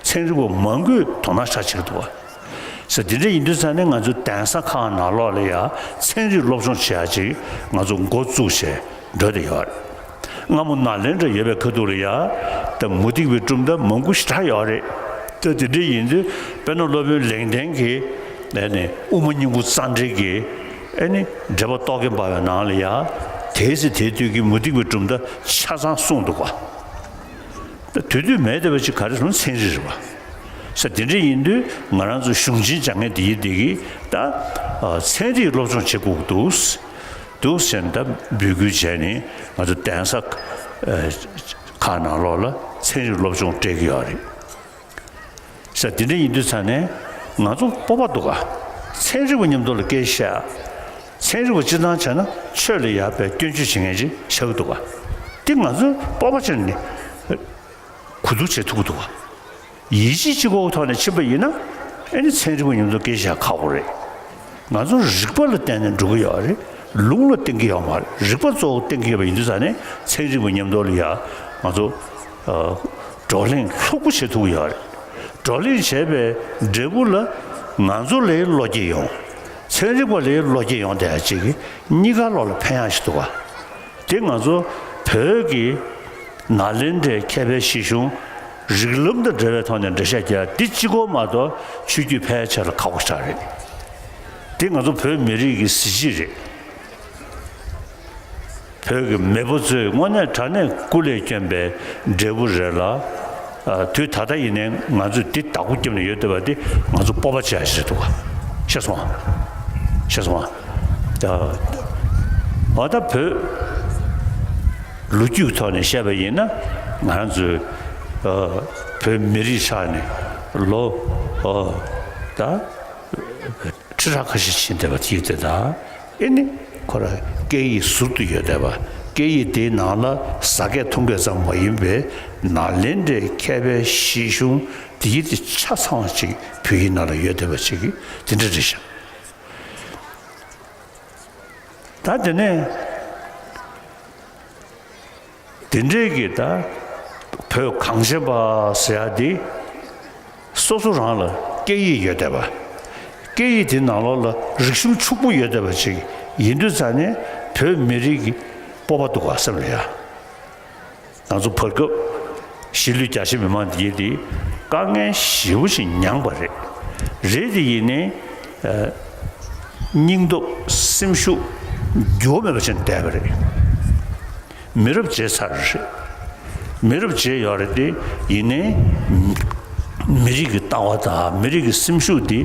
ཚན་རིག་པ་མང་པོས་དོ་སྣང་ཞེ་དྲག་བྱེད་ཀྱི་འདུག་བ། ཟེར་དེ་འདྲ་ཡིན་དུས་ཙང་ནས་ང་ཚོའི་གདན་ས་ཁག་ནང་ལོགས་ལ་ཡང་ཚན་རིག་སློབ་སྦྱོང་བྱེད་ཡག་ཅིག་ང་ཚོ་འགོ་བཙུགས་བྱས་འགྲོ་བསྡད་ཡོད་རེད། སྔ་མོ་ནཱ་ལེནྡྲ་ཡོད་པའི་ཁ་ཐུག་ལ་ཡ། ད་མུ་སྟེགས་པའི་གྲུབ་མཐའ་མང་པོ་ཞེ་དྲག་ཡོད་རེད། ད་དེ་འདྲ་ཡིན་དུས་དཔེར་ན་སློབ་དཔོན་ལེགས་ལྡན་གྱིས་ཨ་ནི་དབུ་མ་སྙིང་པོ་རྩ་འགྲེལ་གྱི་ཨ་ནི་འགྲེལ་པ་རྟོག་གེ་འབར་བའི་ནང་ལ་ཡ། དེའི་ཚེ་དེའི་དུས་ཀྱི་མུ་སྟེགས་པའི་གྲུབ་མཐའ་ཆ་ཚང་གསུངས་འདུག་ག། ད་དུས་དུས་མེད་བསྡད་པ་ཅིག་ག་རེ་ཟེར་ན་ཚན་རིག་རེད་པ། ས་དེ་འདྲ་ཡིན་དུས་ང་རང་ཚོ་གཞུང་ཆེན་སྦྱང་མཁན་དེ་ཡིན་དེ་གིས་ད་ཨ་ཚན་རིག་སློབ་སྦྱོང་བྱེད་དགོས་ཀྱི་འདུག་འདུག་ཟེར་ནས་ད་འབོད་སྐུལ་བྱས་ནས་ང་ཚོ་གདན་ས་ཨ་ཁག་ནང་ལོགས་ལ་ཚན་རིག་སློབ་སྦྱོང་སྤྲད་ཀྱི་ཡོད་རེད། ས་དེ་འདྲ་ཡིན་དུས་ཙང་ནས་ང་ཚོ་སྤོབས་པ་འདུག་ག། ཚན་རིག་པ་མཉམ་དུ་ལ་སྐད་བཤད། ཚན་རིག་པ་སྤྱིར་བཏང་བྱས་ན་ཆོས་ལ་ཡག་པའི་སྐྱོན་བརྗོད་བྱེད་མཁན་ཅིག་ཆགས་ཀྱི་འདུག་ག། དེ་ང་ཚོས་སྤོབས་པ་བྱས་ནས་གོ་བསྡུར་བྱེད་ཐུབ་ཀྱི་འདུག་ག། ཡིད་ཆེས་གཅིག་པོའི་ཐོག་ནས་ཕྱིན་པ་ཡིན་ན་ཨ་ནི་ཚན་རིག་པ་མཉམ་དུ་སྐད་བཤད་ཁག་པོ་རེད། ང་ཚོ་རིག་པ་ལ་བརྟེན་ནས་འགྲོ་གི་ཡོད་རེད། ལུང་ལ་བརྟེན་གྱི་ཡོད་མ་རེད། རིག་པ་གཙོ་བོ་བརྟེན་གྱི་ཡོད་པ་ཡིན་དུས་ཙང་ནས་ཚན་རིག་པ་མཉམ་དུ་ལ་ཡ་ང་ཚོ་ཨ་བགྲོ་གླེང་ལྷུག་པོ་བྱེད་ཐུབ་ཀྱི་ཡོད་རེད། བགྲོ་གླེང་བྱས་པའི་འབྲས་བུ་ལ་ང་ཚོ་ལའི་བློ་སྐྱེད་ཡོང་། ཚན་རིག་པ་ལའི་བློ་སྐྱེད་ཡོང་བསྡད་ཡ་ཅིག་གིས་གཉིས་ཀ་ལོག་ལ་ཕན་ཡག་ཞིག་འདུག་ག། དེ་ང་ཚོ་བོད་ཀྱི་ནཱ་ལེནྡྲའི་མཁས་པའི་བཞེད་གཞུང་རིགས་ལམ་དང་འབྲེལ་བའི་ཐོག་ནས་འགྲེལ་བཤད་རྒྱག་འདི་གཅིག་པོ་མ་གཏོགས་ཆོས་བརྒྱུད་ཕལ་ཆེར་ལ་ཁག་པོ་ཞེ་དྲག་རེད། དེ་ང་ཚོ་བོད་མི་རིགས་ཀྱི་གཟི་བརྗིད་རེད། བོད་ཀྱི་མེས་པོ་ཚོས་དངོས་གནས་དྲང་གནས་སྐུ་ལས་བསྐྱོན་པའི་འབྲས་བུ་རེད་ལ། ཨ་དུས་ད་ལྟ་ཡིན་ནའི་ང་ཚོས་འདི་བདག་པོ་བརྒྱབ་ནས་ཡོད་བསྡད་པ་འདི་ང་ཚོ་སྤོབས་པ་བྱེད་ཡ་ཞིག་རེད་འདུག་ག། ཤེས་སོང་ཨ། ཤེས་སོང་ཨ། ད་འོ་ད་བོད་ལོ་རྒྱུས་ཐོག་ནས་བཤད་པ་ཡིན་ན་ང་རང་ཚོའི་ཨ་བོད་མི་རིགས་ཆགས་ནས་ལོ་ཨ་ད། ཁྲི་ཕྲག་ཁ་ཤས་ཕྱིན་བསྡད་པ་དེ་དེ་དང་། ཨེ་ནི་ཁོ་ར་སྐད་ཡིག་ཟུར་དུ་ཡོད་བསྡད་པ། སྐད་ཡིག་དེའི་ནང་ལ་ཟ་སྐད་འཐུང་སྐད་ཙམ་མ་ཡིན་པའི་ནཱ་ལེནྡྲའི་མཁས་པའི་བཞེད་གཞུང་དེ་ཡིག་དེ་ཆ་ཚང་བ་ཅིག་བོད་ཡིག་ནང་ལ་ཡོད་བསྡད་པ་ཅིག་གིས་དེ་འདྲ་རེད་ཤག། ད་དེ་ནས། དེ་འདྲའི་གི་ད་བོད་གངས་ཅན་པ་ཟེར་ཡ་དེ་སོ་སོ་རང་ལ་སྐད་ཡིག་ཡོད་བསྡད་པ། སྐད་ཡིག་དེ་ནང་ལོགས་ལ་རིག་གཞུང་ཕྱུག་པོ་ཡོད་བསྡད་པ་ཅིག་ཡིན་དུས་ཙང་ནས་བོད་མི་རིགས་ཀྱི་སྤོབས་པ་འདུག་ག་བསམ་རེད་ཡ། ང་ཚོ་བར་སྐབས་གཞིས་ལུས་རྒྱ་ཆེ་མི་མང་འདི་གྱད་དེ་དཀའ་ངལ་ཞེ་པོ་ཅིག་མྱངས་པ་རེད། རེད་དེ་ཡིན་ནའི་ཨ་སྙིང་སྟོབས་སེམས་ཤུགས་འགྱུར་བ་མེད་པ་བྱས་ནས་བསྡད་པ་རེད། མི་རབས་བརྗེ་ཚར་རེད། མི་རབས་བརྗེ་ཡོད་རེད་དེ་ཡིན་ནའི་མི་རིགས་ཀྱི་ལྟ་བ་དང་མི་རིགས་ཀྱི་སེམས་ཤུགས་དེ་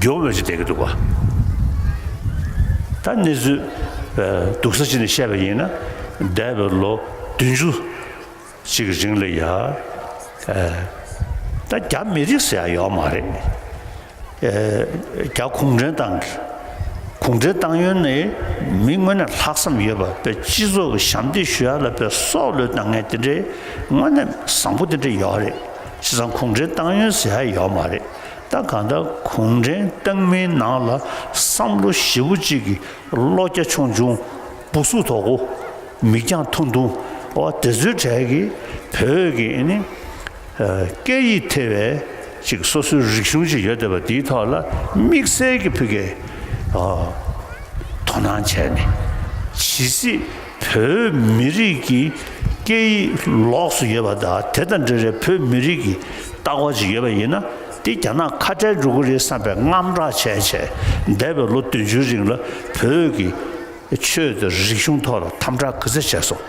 འགྱུར་བ་མེད་པ་བྱས་བསྡད་ཀྱི་འདུག་ག། ད་གནས་ཚུལ་ཨ་སྡུག་ས་ཅིག་ནས་བཤད་པ་ཡིན་ན་འདས་པའི་ལོ་བདུན་ཅུ་ཅིག་གི་རིང་ལ་ཡ། ཨ་ད་རྒྱ་མི་རིགས་ཟེར་ཡ་ཡོད་མ་རེད། ཨ་རྒྱ་གུང་ཁྲན་ཏང་གི་གུང་ཁྲན་ཏང་ཡོན་ནི་མི་དངོས་གནས་ལྷག་བསམ་ཡོད་པ་དཔེ་སྤྱི་ཚོགས་ཀྱི་ཞབས་འདེགས་ཞུ་ཡ་ལ་དཔེ་སྲོག་བློས་བཏང་མཁན་དེ་འདྲའི་དངོས་གནས་བཟང་པོ་དེ་འདྲ་ཡོད་རེད། བྱས་ཙང་གུང་ཁྲན་ཏང་ཡོན་ཟེར་ཡ་ཡོད་མ་རེད། ད་གང་ལྟར་གུང་ཁྲན་ཏང་མིའི་ནང་ལ་བསམ་བློ་ཞེ་པོ་ཅིག་གི་བློ་རྒྱ་ཆུང་ཆུང་། སྦུ་སུག་དོག་པོ། མིག་རྒྱང་ཐུང་ཐུང་། འོ་དེ་ཚོའི་གྲས་ཀྱིས་བོད་ཀྱི་ཨ་ནི་ཨ་སྐད་ཡིག་ཐེ་བའི་ཅིག་སོ་སོའི་རིག་གཞུང་ཅིག་ཡོད་བསྡད་པ་འདིའི་ཐོག་ལ་དམིགས་བསལ་གྱི་ཕ་གིའི་ཨ་དོ་སྣང་བྱས་ནས་ཇི་སྲིད་བོད་མི་རིགས་ཀྱི་སྐད་ཡིག་ལོགས་སུ་ཡོད་པ་དང་དེ་དང་འབྲེལ་བའི་བོད་མི་རིགས་ཀྱི་ལྟ་བ་ཅིག་ཡོད་པ་ཡིན་ན་དེ་རྒྱ་ནག་ཁ་བྲལ་འགྲོ་གི་རེད་བསམ་པའི་དངངས་སྐྲག་བྱས་བྱས་འདས་པའི་ལོ་བདུན་ཅུའི་རིང་ལ་བོད་ཀྱི་ཆོས་དང་རིག་གཞུང་ཐོག་ལ་དམ་དྲག་ག་ཚོད་བྱས་སོང་།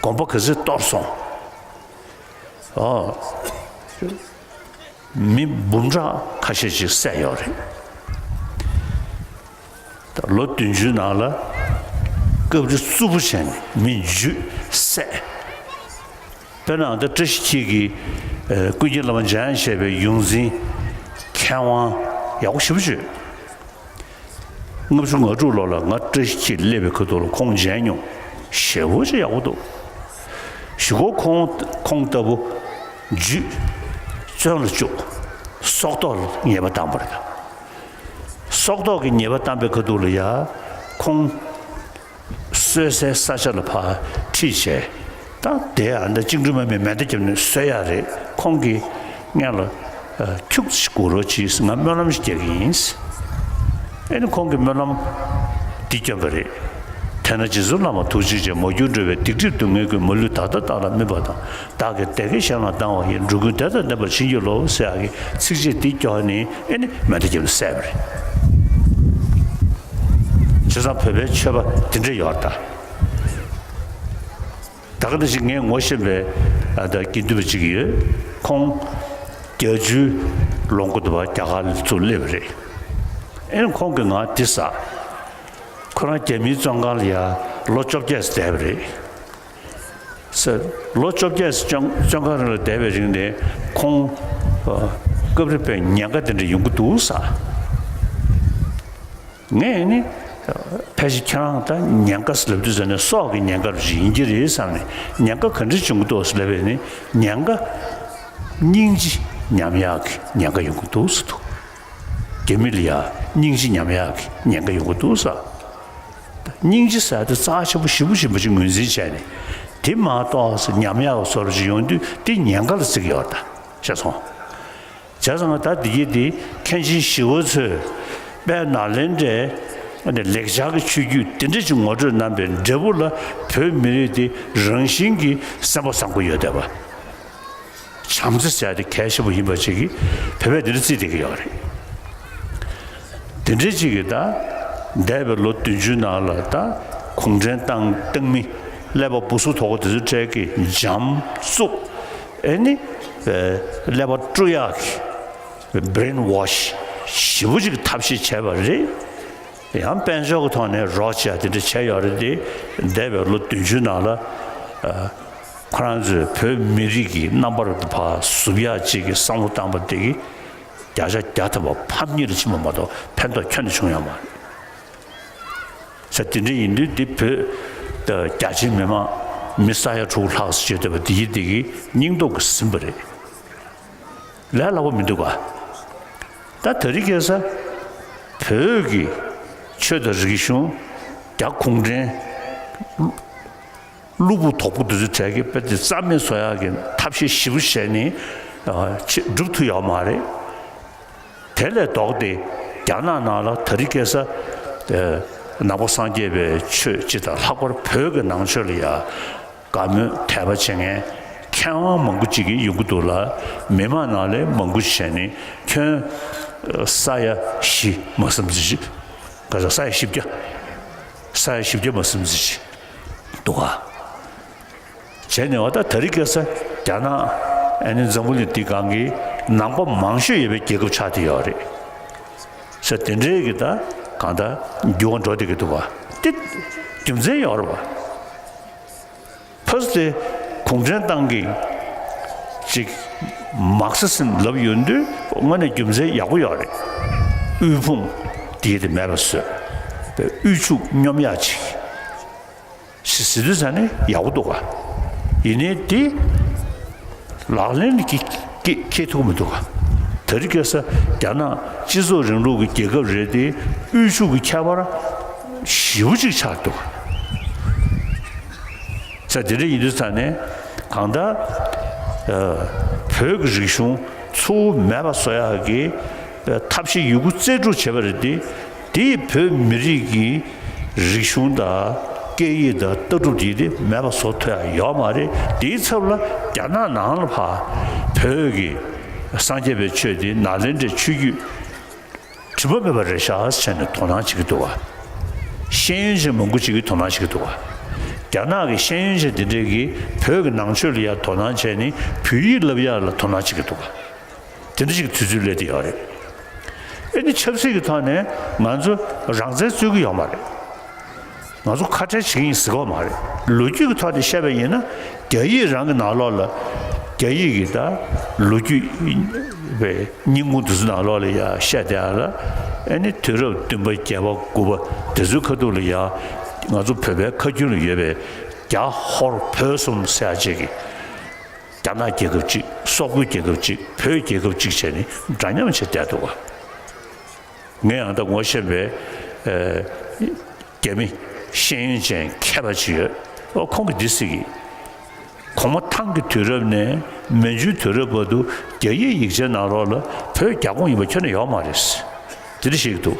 གོམ་པ་ག་ཚོད་གཏོར་སོང་། ཨོ། མི་འབུམ་ཕྲག་ཁ་ཤས་ཤིག་བསད་ཡོད་རེད། ད་ལོ་བདུན་ཅུའི་ནང་ལ་སྐབས་རེ་རྩུབ་པོ་བྱས་ནས་མི་འཇུས་བསད། དཔེར་ན་ད་བཀྲ་ཤིས་འཁྱིལ་གྱི་ཨ་ཀུན་མཁྱེན་བླ་མ་འཇམ་དབྱངས་བཞད་པའི་ཡོངས་འཛིན་མཁས་དབང་ཡག་པོ་ཞེ་པོ་ཅིག་ཡོད། ལྔ་བཅུ་ང་དྲུག་ལོ་ལ་ང་བཀྲ་ཤིས་འཁྱིལ་སླེབས་པའི་ཁ་ཐུག་ལ་ཁོང་མཇལ་མྱོང་། ཞེ་པོ་ཅིག་ཡག་པོ་འདུག་གཞུག་གུ་ཁོང་ཁོང་ལྟ་བུ་འཇུས་བཙོན་ལ་བཅུག་སྲོག་ཐོག་ལ་ཉེས་པ་བཏང་བ་རེད། སྲོག་ཐོག་གི་ཉེས་པ་བཏང་པའི་ཁ་ཐུག་ལ་ཡ་ཁོང་གསོད་སའི་ས་ཆ་ལ་ཕར་ཁྲིད་བྱས། ད་དེ་ཨ་འདྲ་བཅིངས་འགྲོལ་དམག་མིས་མེ་མདའ་བརྒྱབ་ནས་གསོད་ཡ་རེད། ཁོང་གི་སྔོན་ལ་ཨ་ཁྱུག་ཅིག་སྒུག་རོགས་གྱིས། ང་སྨོན་ལམ་ཞིག་རྒྱག་གི་ཡིན། ཨེ་ནི་ཁོང་གིས་སྨོན་ལམ་འདི་བསྐྱོན་པ་རེད། དེས་ན་རྗེ་བཙུན་བླ་མ་ཐུགས་རྗེ་ཅན། མ་གྱུར་འགྲོ་བའི་སྡིག་སྒྲིབ་སྡུག་བསྔལ་ཀུན། མ་ལུས་ད་ལྟ་བདག་ལ་སྨིན་པ་དང་། བདག་གིས་བདེ་དགེ་གཞན་ལ་བཏང་བ་ཡིས། འགྲོ་ཀུན་བདེ་དང་ལྡན་པར་བྱིན་གྱིས་རློབས། ཟེར་ཡག་གི་ཚིགས་བཅད་འདི་སྐྱོར་ནས་ཨེ་ནི་མཎྜལ་རྒྱབ་ནས་བསད་པ་རེད། བྱས་ཙང་བོད་པའི་ཆོས་པ་འདི་འདྲ་ཡོད་རེད་ད། ད་ག་ནང་བཞིན་ངས་ངོ་ཤེས་པའི་ཨ་ད་དགེ་འདུན་པ་ཅིག་ཡོད། ཁོང་བརྒྱད་ཅུའི་ལོ་འགོ་དུ་བ་རྒྱ་གར་ལ་ཚུར་སླེབས་པ་རེད། ཨེ་ནི་ཁོང་གིས་ང་འདི་ཟེར། ཁོ་རང་རྒྱ་མིའི་བཙོན་ཁང་ལ་ཡ་ལོ་བཅོ་བརྒྱད་ཙམ་བསྡད་པ་རེད་ཟེར། ལོ་བཅོ་བརྒྱད་ཙམ་བཙོན་བཙོན་ཁང་རེ་ལ་བསྡད་པའི་རིང་ནས་ཁོང་ཨ་སྐབས་རེ་དཔེ་ཉེན་ཁ་དེ་འདྲ་ཡོང་གི་འདུག་ཟེར། ངས་ནི་ཕལ་ཆེར་ཁྱེད་རང་ད་ཉེན་ཁ་ཟེར་ལབ་དུས་ཙམ་ནས་སྲོག་གི་ཉེན་ཁ་རུ་ཞིག་ཡིན་གྱི་རེད་བསམ་ནས། ཉེན་ཁ་ག་འདྲ་བྱུང་གི་འདུག་ཟེར་ལབ་པས་ནི། ཉེན་ཁ་སྙིང་རྗེ་ཉམས་ཡག་གི་ཉེན་ཁ་ཡོང་གི་འདུག་ཟེར་འདུག། རྒྱ་མི་ལ་ཡ་སྙིང་རྗེ་ཉམས་ཡག་གི་ཉེན་ཁ་ཡོང་གི་འདུག་ཟེར། སྙིང་རྗེ་ཟེར་དེ་རྩ་ཆེན་པོ་ཞེ་པོ་ཞེ་པོ་ཅིག་ངོས་འཛིན་བྱས་ནས། དེ་མ་གཏོགས་ཉམས་ཡག་བཟོ་འདྲ་ཅིག་ཡོང་དུས་དེ་ཉེན་ཁ་ལ་བརྩི་གི་ཡོད་རེད་ད། ཤེས་སོང་། བྱས་ཙང་ད་འདི་གི་འདི་མཁན་ཆེན་ཞི་བ་འཚོས་དཔལ་ནཱ་ལེནྡྲའི་ལེགས་སྦྱར་གྱི་ཆོས་བརྒྱུད་འདི་འདྲ་ཅིག་ངོ་སྤྲོད་གནང་པའི་འབྲས་བུ་ལ། བོད་མི་རིགས་འདི་རང་བཞིན་གྱིས་སེམས་པ་བཟང་པོ་ཡོད་བསྡད་པ། བྱམས་བརྩེ་ཟེར་ཡ་དེ་གལ་ཆེན་པོ་ཡིན་པ་ཅིག་གིས་བོད་པས་འདི་འདྲ་བརྩིས་བསྡད་ཀྱི་ཡོད་རེད། དེ་འདྲ་ཅིག་གིས་ད་འདས་པའི་ལོ་བདུན་ཅུའི་ནང་ལ་ད་གུང་ཁྲན་ཏང་ཏང་མི་ཀླད་པ་སྦུ་སུ་དོག་པོ་དེ་ཚོའི་གྲས་ཀྱིས་འཇམ་རྩུབ། ཨེ་ནི་ཀླད་པ་དཀྲུག་ཡག་གི་brainwash་ཞེ་པོ་ཅིག་ཐབས་ཤེས་བྱས་པ་རེད། ཡང་དཔལ་འབྱོར་གྱི་ཐོག་ནས་རོགས་བྱས་དེ་འདྲ་བྱས་ཡོད་རེད་དེ། འདས་པའི་ལོ་བདུན་ཅུའི་ནང་ལ་ཨ་ཁོ་རང་ཚོས་བོད་མི་རིགས་ཀྱི་རྣམ་པར་ཕར་ཟུབ་ཡག་ཅིག་གི་བསམ་བློ་བཏང་པ་དེ་གིས་བརྒྱ་ཆ་བརྒྱ་ཐམ་པ་ཕམ་ཉེས་ལ་ཕྱིན་པ་མ་གཏོགས་ཕན་ཐོགས་ཁྱོན་ནས་བྱུང་ཡོད་མ་རེད་ཟེར། དེ་འདྲ་ཡིན་དུས་འདི་བོད་ད་རྒྱ་ཆེའི་མི་མང་མི་ས་ཡ་དྲུག་ལྷག་ཙམ་བྱེད་བསྡད་པ་འདི་ཡིན་དེ་གིས་སྙིང་སྟོབས་ཀྱིས་ཟིན་པ་རེད། ལས་སླ་པོ་མི་འདུག་ག། ད་དེ་རིང་ཁ་སང་བོད་ཀྱི་ཆོས་དང་རིག་གཞུང་རྒྱ་གུང་ཁྲན་གློ་བུར་དོག་པོ་འདི་ཚོའི་གྲས་ཀྱིས་དཔེ་དེ་རྩ་མེད་བཟོ་ཡག་གི་ཐབས་ཤེས་ཞེ་པོ་བྱས་ནས་ཨ་ཆེ་སྒྲུབ་ཐུབ་ཡོད་མ་རེད། དེ་ལས་ལྡོག་སྟེ་རྒྱ་ནག་ནང་ལ་དེ་རིང་ཁ་སང་ཨ་ནང་པ་སངས་རྒྱས་པའི་ཆོས་སྤྱི་དང་ལྷག་པར་བོད་ཀྱི་ནང་ཆོས་ལ་ཡ་དགའ་མོས་དད་པ་བྱེད་མཁན་མཁས་དབང་མང་པོ་ཅིག་གིས་ཡོང་གི་འདུག་ལ། མི་མང་ནང་ལས་མང་པོ་ཞིག་བྱས་ནས་ཁྱོན་ས་ཡ་བཞི་མ་ཟིན་ཙམ་ཅིག། ག་ས་ས་ཡ་བཞི་བརྒྱ། ས་ཡ་བཞི་བརྒྱ་མ་ཟིན་ཙམ་ཅིག་འདུག་ག། བྱས་ནས་འོ་ད་དེ་རིང་ཁ་སང་རྒྱ་ནག་ཨ་ནི་འཛམ་བུ་གླིང་འདི་སྒང་གི་ནང་པ་མང་ཤོས་ཡོད་པའི་རྒྱལ་ཁབ་ཆགས་བསྡད་ཡོད་རེད་ཟེར། དེ་འདྲའི་གི་ད་གང་ལྟར་འགྱུར་བ་འགྲོ་བསྡད་ཀྱི་འདུག་ག། དེ་རྒྱུ་མཚན་ཡོད་རེད་པ། ཕ་སི་ཏེ་གུང་ཁྲན་ཏང་གིས་ཅིག་མར་ཁེ་སི་ཛིམ་ལབ་ཡོང་དུས་དངོས་གནས་རྒྱུ་མཚན་ཡག་པོ་ཡོད་རེད། དབུལ་ཕོངས་དེ་དེ་མེད་པ་བཟོས། དབུལ་ཕྱུག་སྙོམས་ཡག་ཅིག་ཞིག་ཟེར་དུས་ཙ་ནས་ཡག་པོ་འདུག་ག། ཡིན་ནའི་དེ་ལག་ལེན་གྱི་སྐྱེ་སྐྱེ་ཐུབ་མི་འདུག་ག། དེ་རིང་ཁ་སང་རྒྱ་ནག་སྤྱི་ཚོགས་རིང་ལུགས་ཀྱི་རྒྱལ་ཁབ་རེད་དེ། དབུལ་ཕྱུག་གི་ཁྱད་པར་ཞེ་པོ་ཅིག་ཆགས་འདུག་ག། ས་དེ་འདྲ་ཡིན་དུས་ཙང་ནས་གང་ལྟར་ཨ་བོད་ཀྱི་རིག་གཞུང་འཚོ་བ་མེད་པ་བཟོ་ཡག་གི་ཐབས་ཤེས་ཡོད་རྒུ་རྩལ་སྤྲུགས་བྱས་པ་རེད་དེ། དེས་བོད་མི་རིགས་ཀྱི་རིག་གཞུང་དང་སྐད་ཡིག་དང་ལྟ་གྲུབ་དེ་དེ་མེད་པ་བཟོ་ཐུབ་ཡག་ཡོད་མ་རེད། དེའི་ཚབ་ལ་རྒྱ་ནག་ནང་ལ་ཕར་བོད་ཀྱི་སངས་རྒྱས་པའི་ཆོས་དེ་ནཱ་ལེནྡྲའི་ཆོས་བརྒྱུད་དྲི་མ་མེད་པ་རེད་ཤག་ཟེར་ནས་དོ་སྣང་བྱེད་ཀྱི་འདུག་ག། ཤེས་ཡོན་ཅན་མང་པོ་ཅིག་གིས་དོ་སྣང་བྱེད་ཀྱི་འདུག་ག། རྒྱ་ནག་གི་ཤེས་ཡོན་ཅན་དེ་འདྲས་ཀྱིས་བོད་ཀྱི་ནང་ཆོས་ལ་ཡང་དོ་སྣང་བྱས་ནས་བོད་ཡིག་བསླབ་ཡག་ལ་དོ་སྣང་བྱེད་ཀྱི་འདུག་ག། དེ་འདྲ་ཅིག་དུས་ཚོད་སླེབས་བསྡད་ཡོད་རེད། ཨེ་ནི་ཆབ་སྲིད་ཀྱི་ཐོག་ནས་ང་ཚོ་རང་བཙན་རྩོད་ཀྱི་ཡོད་མ་རེད། ང་ཚོ་ཁ་བྲལ་བྱེད་ཀྱི་ཡིན་ཟེར་གྱི་ཡོད་མ་རེད། ལོ་རྒྱུས་ཀྱི་ཐོག་ནས་བཤད་པ་ཡིན་ན། རྒྱ་ཡིག་རང་གི་ནང་ལོགས་ལ། རྒྱ་ཡིག་གི་ད་ལོ་རྒྱུས་པའི་རྙིང་ཁུངས་དེ་ཚོ་ནང་ལོགས་ལ་ཡང་བཤད་བསྡད་ཡག་ལ། ཨེ་ནི་དུས་རབས་བདུན་པ་བརྒྱད་པ་དགུ་པ་དེ་ཚོའི་ཁ་ཐུག་ལ་ཡང་ང་ཚོ་བོད་པའི་ཁ་རྒྱུན་ལ་ཡོད་པའི་རྒྱ་ཧོར་བོད་གསུམ་ཟེར་ཡག་ཅིག་གི། རྒྱ་ནག་རྒྱལ་ཁབ་གཅིག། སོག་པོའི་རྒྱལ་ཁབ་གཅིག། བོད་རྒྱལ་ཁབ་གཅིག་བྱས་ནས་འདྲ་མཉམ་བྱས་བསྡད་འདུག་ག། ངས་ཡང་ད་ངོ་ཤེས་པའི་ཨ་རྒྱ་མི་ཤེས་ཡོན་ཅན་མཁས་པ་ཅིག་ཡོད། ཨོ་ཁོང་གིས་འདི་ཟེར་གི། གོང་མ་ཐང་གི་དུས་རབས་ནས་མན་ཇུའི་དུས་རབས་བར་དུ་རྒྱ་ཡིག་ཡིག་ཆའི་ནང་ལོགས་ལ་བོད་རྒྱ་ཁོངས་ཡིན་པ་ཁྱོན་ནས་ཡོད་མ་རེད། དེ་འདྲ་བཤད་ཀྱི་འདུག།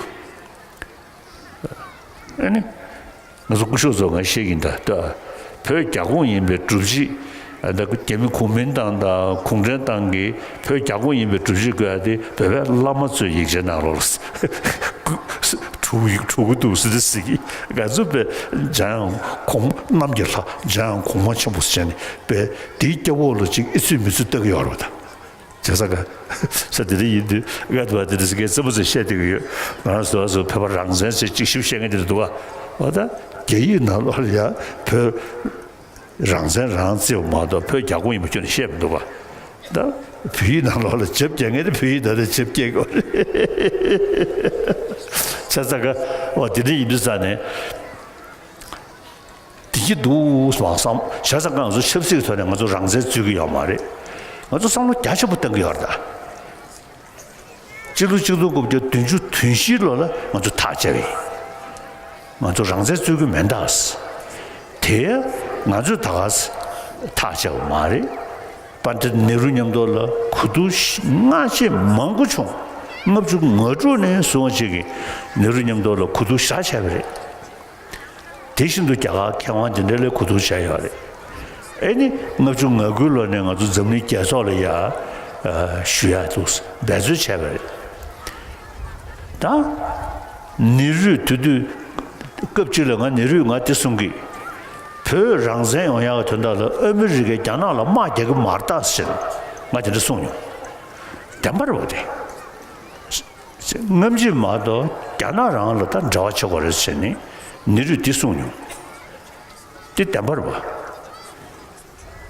ཨ་ནི། ང་ཚོ་སྐུ་ཞབས་ཚོ་ང་བཤད་ཀྱིན་ད་ལྟ་བོད་རྒྱ་ཁོངས་ཡིན་པའི་སྒྲུབ་བྱེད། ཨ་ད་རྒྱ་མི་གུང་མིན་ཏང་དང་གུང་ཁྲན་ཏང་གིས་བོད་རྒྱ་ཁོངས་ཡིན་པའི་སྒྲུབ་བྱེད་དགོས་ཡ་དེ་བོད་པའི་བླ་མ་ཚོའི་ཡིག་ཆའི་ནང་ལོགས་ལ་འཁྲུག་འཁྲུག་གི་འདུག་ཟེར་ཏེ་ཟེར་གི། ང་ཚོ་བས་འཇམ་དབྱངས་གོང་གནམ་གྱི་ལྷ་འཇམ་དབྱངས་གོང་མ་ཆེན་པོ་ཟེར་ནས་བས་དེའི་སྐྱབས་འོག་ལ་ཅིག་ཨེ་ཚུད་མི་ཚུད་ལྟ་གི་ཡོད་རེད་པ་ད། བྱས་ཙང་ཀ་ས་དེ་འདྲ་ཡིན་དུས་ང་དུ་བ་དེ་འདྲ་ཟེར་མཁན་རྩེད་མོ་ཚོས་བཤད་བསྡད་ཀྱི་ཡོད། ང་རང་ཚོ་བ་ཚོ་བོད་པ་རང་བཙན་ཟེར་གཅིག་ཞིབ་བཤད་མཁན་དེ་འདྲ་འདུག་ག་འོ་ད་རྒྱ་ཡིག་ནང་ལོགས་ལ་ཡ་བོད་རང་བཙན་རང་བརྩིས་པ་མ་གཏོགས་བོད་རྒྱ་ཁོངས་ཡིན་པ་ཁྱོན་ནས་བཤད་མི་འདུག་ག་ད་བོད་ཡིག་ནང་ལོགས་ལ་ཇབ་རྒྱག་མཁན་དེ་བོད་ཡིག་ནང་ལ་ཇབ་རྒྱག་གི་ཡོད་རེད། བྱས་ཙང་ཀ་འོ་དེ་འདྲ་ཡིན་དུས་ཙང་ནས། བདེ་སྐྱིད་འདུག་བསམ་བསམ་བྱས་ཙང་ང་ཚོ་ཆབ་སྲིད་ཀྱི་ཐོག་ནས་ང་ཚོ་རང་བཙན་རྩོད་ཀྱི་ཡོད་མ་རེད། ང་ཚོ་བསམ་བློ་རྒྱ་ཆེན་པོ་གཏོང་གི་ཡོད་རེད་ད། སྤྱི་ལོ་གཅིག་སྟོང་དགུ་བརྒྱ་བདུན་ཅུ་དོན་བཞི་ལོ་ལ་ང་ཚོ་ཐག་བཅད་པ་ཡིན། ང་ཚོ་རང་བཙན་རྩོད་ཀྱི་མེད་ད། དེ་ང་ཚོས་ད་ག་ཐག་བཅད་པ་མ་རེད། པཎྜི་ཏ་ནེ་རུ་མཉམ་དུ་ལ་གོ་བསྡུར་སྔ་རྗེས་མང་པོ་བྱུང་། ལྔ་བཅུ་ང་དྲུག་ནས་བཟུང་བྱས་ཀྱི་ནེ་རུ་མཉམ་དུ་ལ་གོ་བསྡུར་ཞེ་དྲག་བྱས་པ་རེད། དེ་བཞིན་དུ་རྒྱ་གར་མཁས་དབང་དེ་འདྲ་ལ་གོ་བསྡུར་བྱས་ཡོད་རེད། ཨེ་ནི་ལྔ་བཅུ་ང་དགུ་ལོ་ནས་ང་ཚོ་འཛམ་གླིང་རྒྱལ་ཚོགས་ལ་ཡ་ཞུ་ཡ་འདུག་འབད་རྩོལ་བྱས་པ་རེད། ད་ནེ་རུས་དེ་དུས་སྐབས་གཅིག་ལ་ང་ནེ་རུས་ང་དེ་གསུང་གི། བོད་རང་བཙན་ཡོང་ཡག་གི་དོན་དག་ལ་ཨ་མི་རི་ཀས་རྒྱ་ནག་ལ་དམག་རྒྱག་གི་མ་རེད་ད་ཟེར་ང་དེ་འདྲ་གསུངས་མྱོང་། བདེན་པ་རེད་པ་དེ། སྔ་ཕྱི་མ་གཏོགས་རྒྱ་ནག་རང་ལ་ད་འབྲེལ་བ་བྱེད་དགོས་རེད་ཟེར་ནས་ནེ་རུས་འདི་གསུངས་མྱོང་། འདི་བདེན་པ་རེད་པ།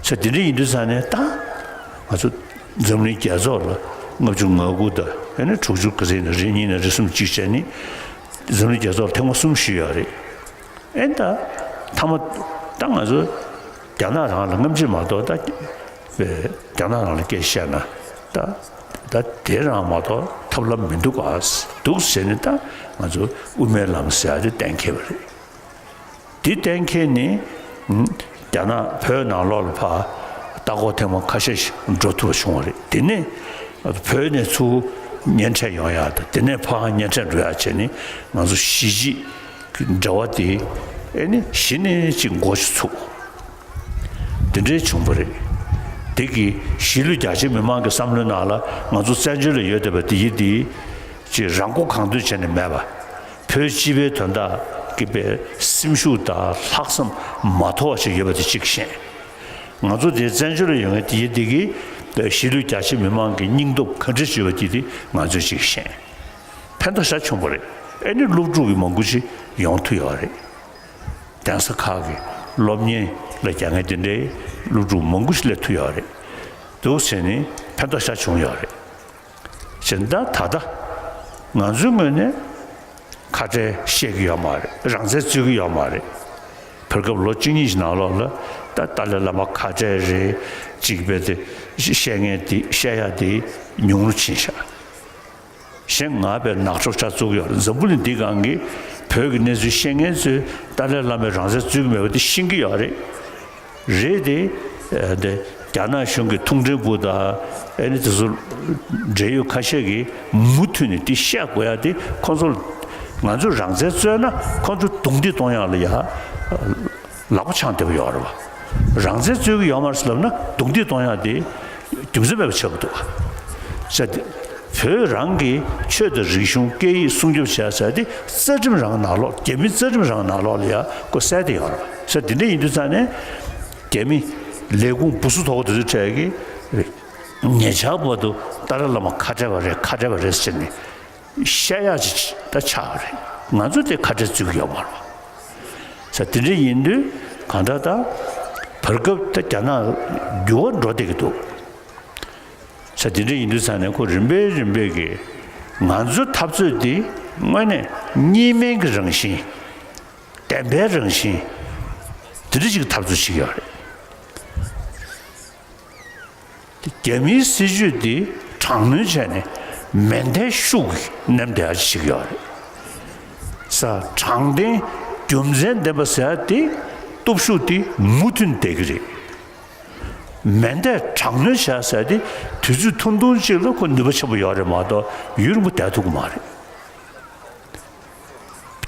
ས་དེ་འདྲ་ཡིན་དུས་ས་ནས་ད་ང་ཚོ་འཛམ་གླིང་རྒྱལ་ཚོགས་ལ་ལྔ་བཅུ་ང་དགུ་དང་ཨ་ནི་དྲུག་ཅུ་ག་ཚོད་ཡིན་ན་རེ་གཉིས་ན་རེ་གསུམ་གཅིག་བྱས་ནས་འཛམ་གླིང་རྒྱལ་ཚོགས་ལ་ཐེངས་མ་གསུམ་ཞུས་ཡོད་རེད། ཨེ་ད་མཐའ་མ་ད་ང་ཚོ་རྒྱ་ནག་རང་ལ་སྔ་ཕྱི་མ་གཏོགས་ད་རྒྱ་ནག་རང་ལ་སྐད་བཤད་ན་ད་ད་དེ་རང་མ་གཏོགས་ཐབས་ལམ་མི་འདུག་ག་འདུག་ཟེར་ནས་ད་ང་ཚོ་དབུ་མའི་ལམ་ཟེར་ཡ་དེ་གཏན་འཁེལ་བ་རེད། དེ་གཏན་འཁེལ་ནས་རྒྱ་ནག་བོད་ནང་ལོགས་ལ་ཕར་ལྟ་སྐོར་ཐེངས་མ་ཁ་ཤས་ཤིག་འགྲོ་ཐུབ་པ་བྱུང་བ་རེད། དེ་ནས་བོད་ནས་ཚུར་གཉེན་འཕྲད་ཡོང་ཡ་དང་དེ་ནས་ཕར་གཉེན་འཕྲད་འགྲོ་ཡ་བྱས་ནས་ང་ཚོ་གཞིས་བྱེས་ཀྱི་འབྲེལ་བ་དེ་ཨེ་ནི་གཞི་ནས་ཅིག་འགོ་ཞིག་ཚུགས། དེ་འདྲའི་བྱུང་བ་རེད། དེ་གི་གཞིས་ལུས་རྒྱ་ཆེ་མི་མང་གི་བསམ་བློའི་ནང་ལ་ང་ཚོ་བཙན་བྱོལ་ལ་ཡོད་བསྡད་པ་དེ་ཡི་དེ་ཅིག་རང་མགོ་གང་ཐོན་བྱས་ནས་མེད་པ། བོད་སྤྱི་པའི་དོན་དག་གི་པའི་སེམས་ཤུགས་དང་ལྷག་བསམ་མ་དོར་བ་ཞིག་ཡོད་པ་དེ་གཅིག་ཤེས། ང་ཚོ་དེ་བཙན་བྱོལ་ལ་ཡོང་མཁན་དེ་ཡི་དེ་གི་པའི་གཞིས་ལུས་རྒྱ་ཆེ་མི་མང་གི་སྙིང་སྟོབས་ག་འདྲ་ཞིག་ཡོད་པ་དེ་དེ་ང་ཚོས་གཅིག་ཤེས། ཕན་ཐོགས་ཤ་ཆུང་པོ་རེད། ཨེ་ནི་སློབ་ཕྲུག་གི་མང་པོ་ཞིག་ཡོང་ཐུབ་ཡོད་རེད། གདན་ས་ཁག་གི་སློབ་གཉེར་ལ་རྒྱག་མཁན་དེ་འདྲའི་སློབ་ཕྲུག་མང་པོ་ཞིག་སླེབས་ཐུབ་ཡོད་རེད། འདུག་བྱས་ནས་ཕན་ཐོགས་ཤ་བྱུང་ཡོད་རེད། བྱས་ན་ད་ད་ལྟ་ང་ཚོའི་ངོས་ནས་ཁ་བྲལ་བཤད་ཀྱི་ཡོད་མ་རེད། རང་བཙན་རྩོད་ཀྱི་ཡོད་མ་རེད། བར་སྐབས་ལོ་བཅུ་གཉིས་ཀྱི་ནང་ལོགས་ལ་ད་ཏཱ་ལའི་བླ་མ་ཁ་བྲལ་རེད། ཅིག་བས་དེ་བཤད་མཁན་དེ་བཤད་ཡ་དེ་ཉུང་རུ་ཕྱིན་ཤག་གཞན་ང་བས་ནག་ཕྱོགས་ཆ་བཙུགས་ཡོད། འཛམ་བུ་གླིང་འདི་སྒང་གི་བོད་ཀྱི་གནས་ཚུལ་ཤེས་མཁན་ཚོས་ཏཱ་ལའི་བླ་མས་རང་བཙན་རྩོད་ཀྱི་མེད་པ་དེ་ཤེས་ཀྱི་ཡོད་རེད། རེད་དེ། ཨ་དེ་རྒྱ་ནག་གཞུང་གི་མཐོང་མགྲོན་པོ་དང་ཨ་ནི་དེ་ཚོ་འབྲེལ་ཡོད་ཁ་ཤས་ཀྱིས་མུ་མཐུད་ནས་དེ་བཤད་དགོས་ཡ་དེ་ཁོང་ཚོ་ང་ཚོས་རང་བཙན་རྩོད་ན་ཁོང་ཚོ་རྡུང་རྡེག་གཏོང་ཡག་ལ་ཡ། ལག་པ་འཆང་བསྡད་པ་ཡོད་རེད་བ། རང་བཙན་རྩོད་ཀྱི་ཡོད་མ་རེད་ལབ་ན་རྡུང་རྡེག་གཏོང་ཡག་དེ་རྒྱུ་མཚན་མེད་པ་ཆགས་ཀྱི་འདུག་བ། ཟེར་ཏེ། བོད་རང་གི་ཆོས་དང་རིག་གཞུང་སྐད་ཡིག་སྲུང་སྐྱོབ་བྱས་ཟེར་ཏེ་རྩ་ཁྲིམས་རང་ནང་ལོགས་རྒྱ་མི་རྩ་ཁྲིམས་རང་ནང་ལོགས་ལ་ཡ་ཁོ་གསལ་ཏེ་ཡོད་རེད་བ། ཟེར་དེ་འདྲ་ཡིན་དུས་ཙང་ནས་རྒྱ་མི་ལས་ཁུངས་སྦུག་སུ་དོག་དེ་ཚོའི་གྲས་ཀྱིས་ཉེ་ཆར་བར་དུ་ཏཱ་ལའི་བླ་མ་ཁ་བྲལ་བ་རེད་ཁ་བྲལ་བ་རེད་ཟེར་ནས། བཤད་ཡག་ཅིག་ད་ཆགས་པ་རེད། ང་ཚོ་དེ་ཁ་བྲལ་བརྩི་གི་ཡོད་མ་རེད། ས་དེ་འདྲ་ཡིན་དུས་གང་ལྟར་ད་བར་སྐབས་ད་རྒྱ་ནག་འགྱུར་བ་འགྲོ་བསྡད་ཀྱི་འདུག་ས་དེ་འདྲ་ཡིན་དུས་ས་ནས་ཁོ་རིམ་པས་རིམ་པས་ཀྱིས་ང་ཚོའི་འཐབ་རྩོད་འདི་དངོས་གནས་གཉིས་སྨན་གྱི་རང་བཞིན། བདེན་པའི་རང་བཞིན། དེ་འདྲ་ཅིག་འཐབ་རྩོད་བྱེད་ཀྱི་ཡོད་རེད། རྒྱ་མིའི་སྲིད་ཇུས་འདི་དྲག་གནོན་བྱས་ནས་མེ་མདའི་ཤུགས་ཀྱིས་མནན་བསྡད་ཡ་ཞིག་ཡོད་རེད། ས་དྲང་བདེན་རྒྱུ་མཚན་ལྡན་པ་ཟེར་ཡ་དེ་སྟོབས་ཤུགས་དེ་མུ་མཐུད་བསྡད་ཀྱི་རེད། མེ་མདའི་དྲག་གནོན་བྱས་ཟེར་ཡ་དེ་དུས་ཚོད་ཐུང་ཐུང་གཅིག་ལ་ཁོ་ནུས་པ་ཆེན་པོ་ཡོད་རེད་མ་གཏོགས་ཡུན་རིང་པོ་བསྡད་ཐུབ་ཀྱི་མ་རེད།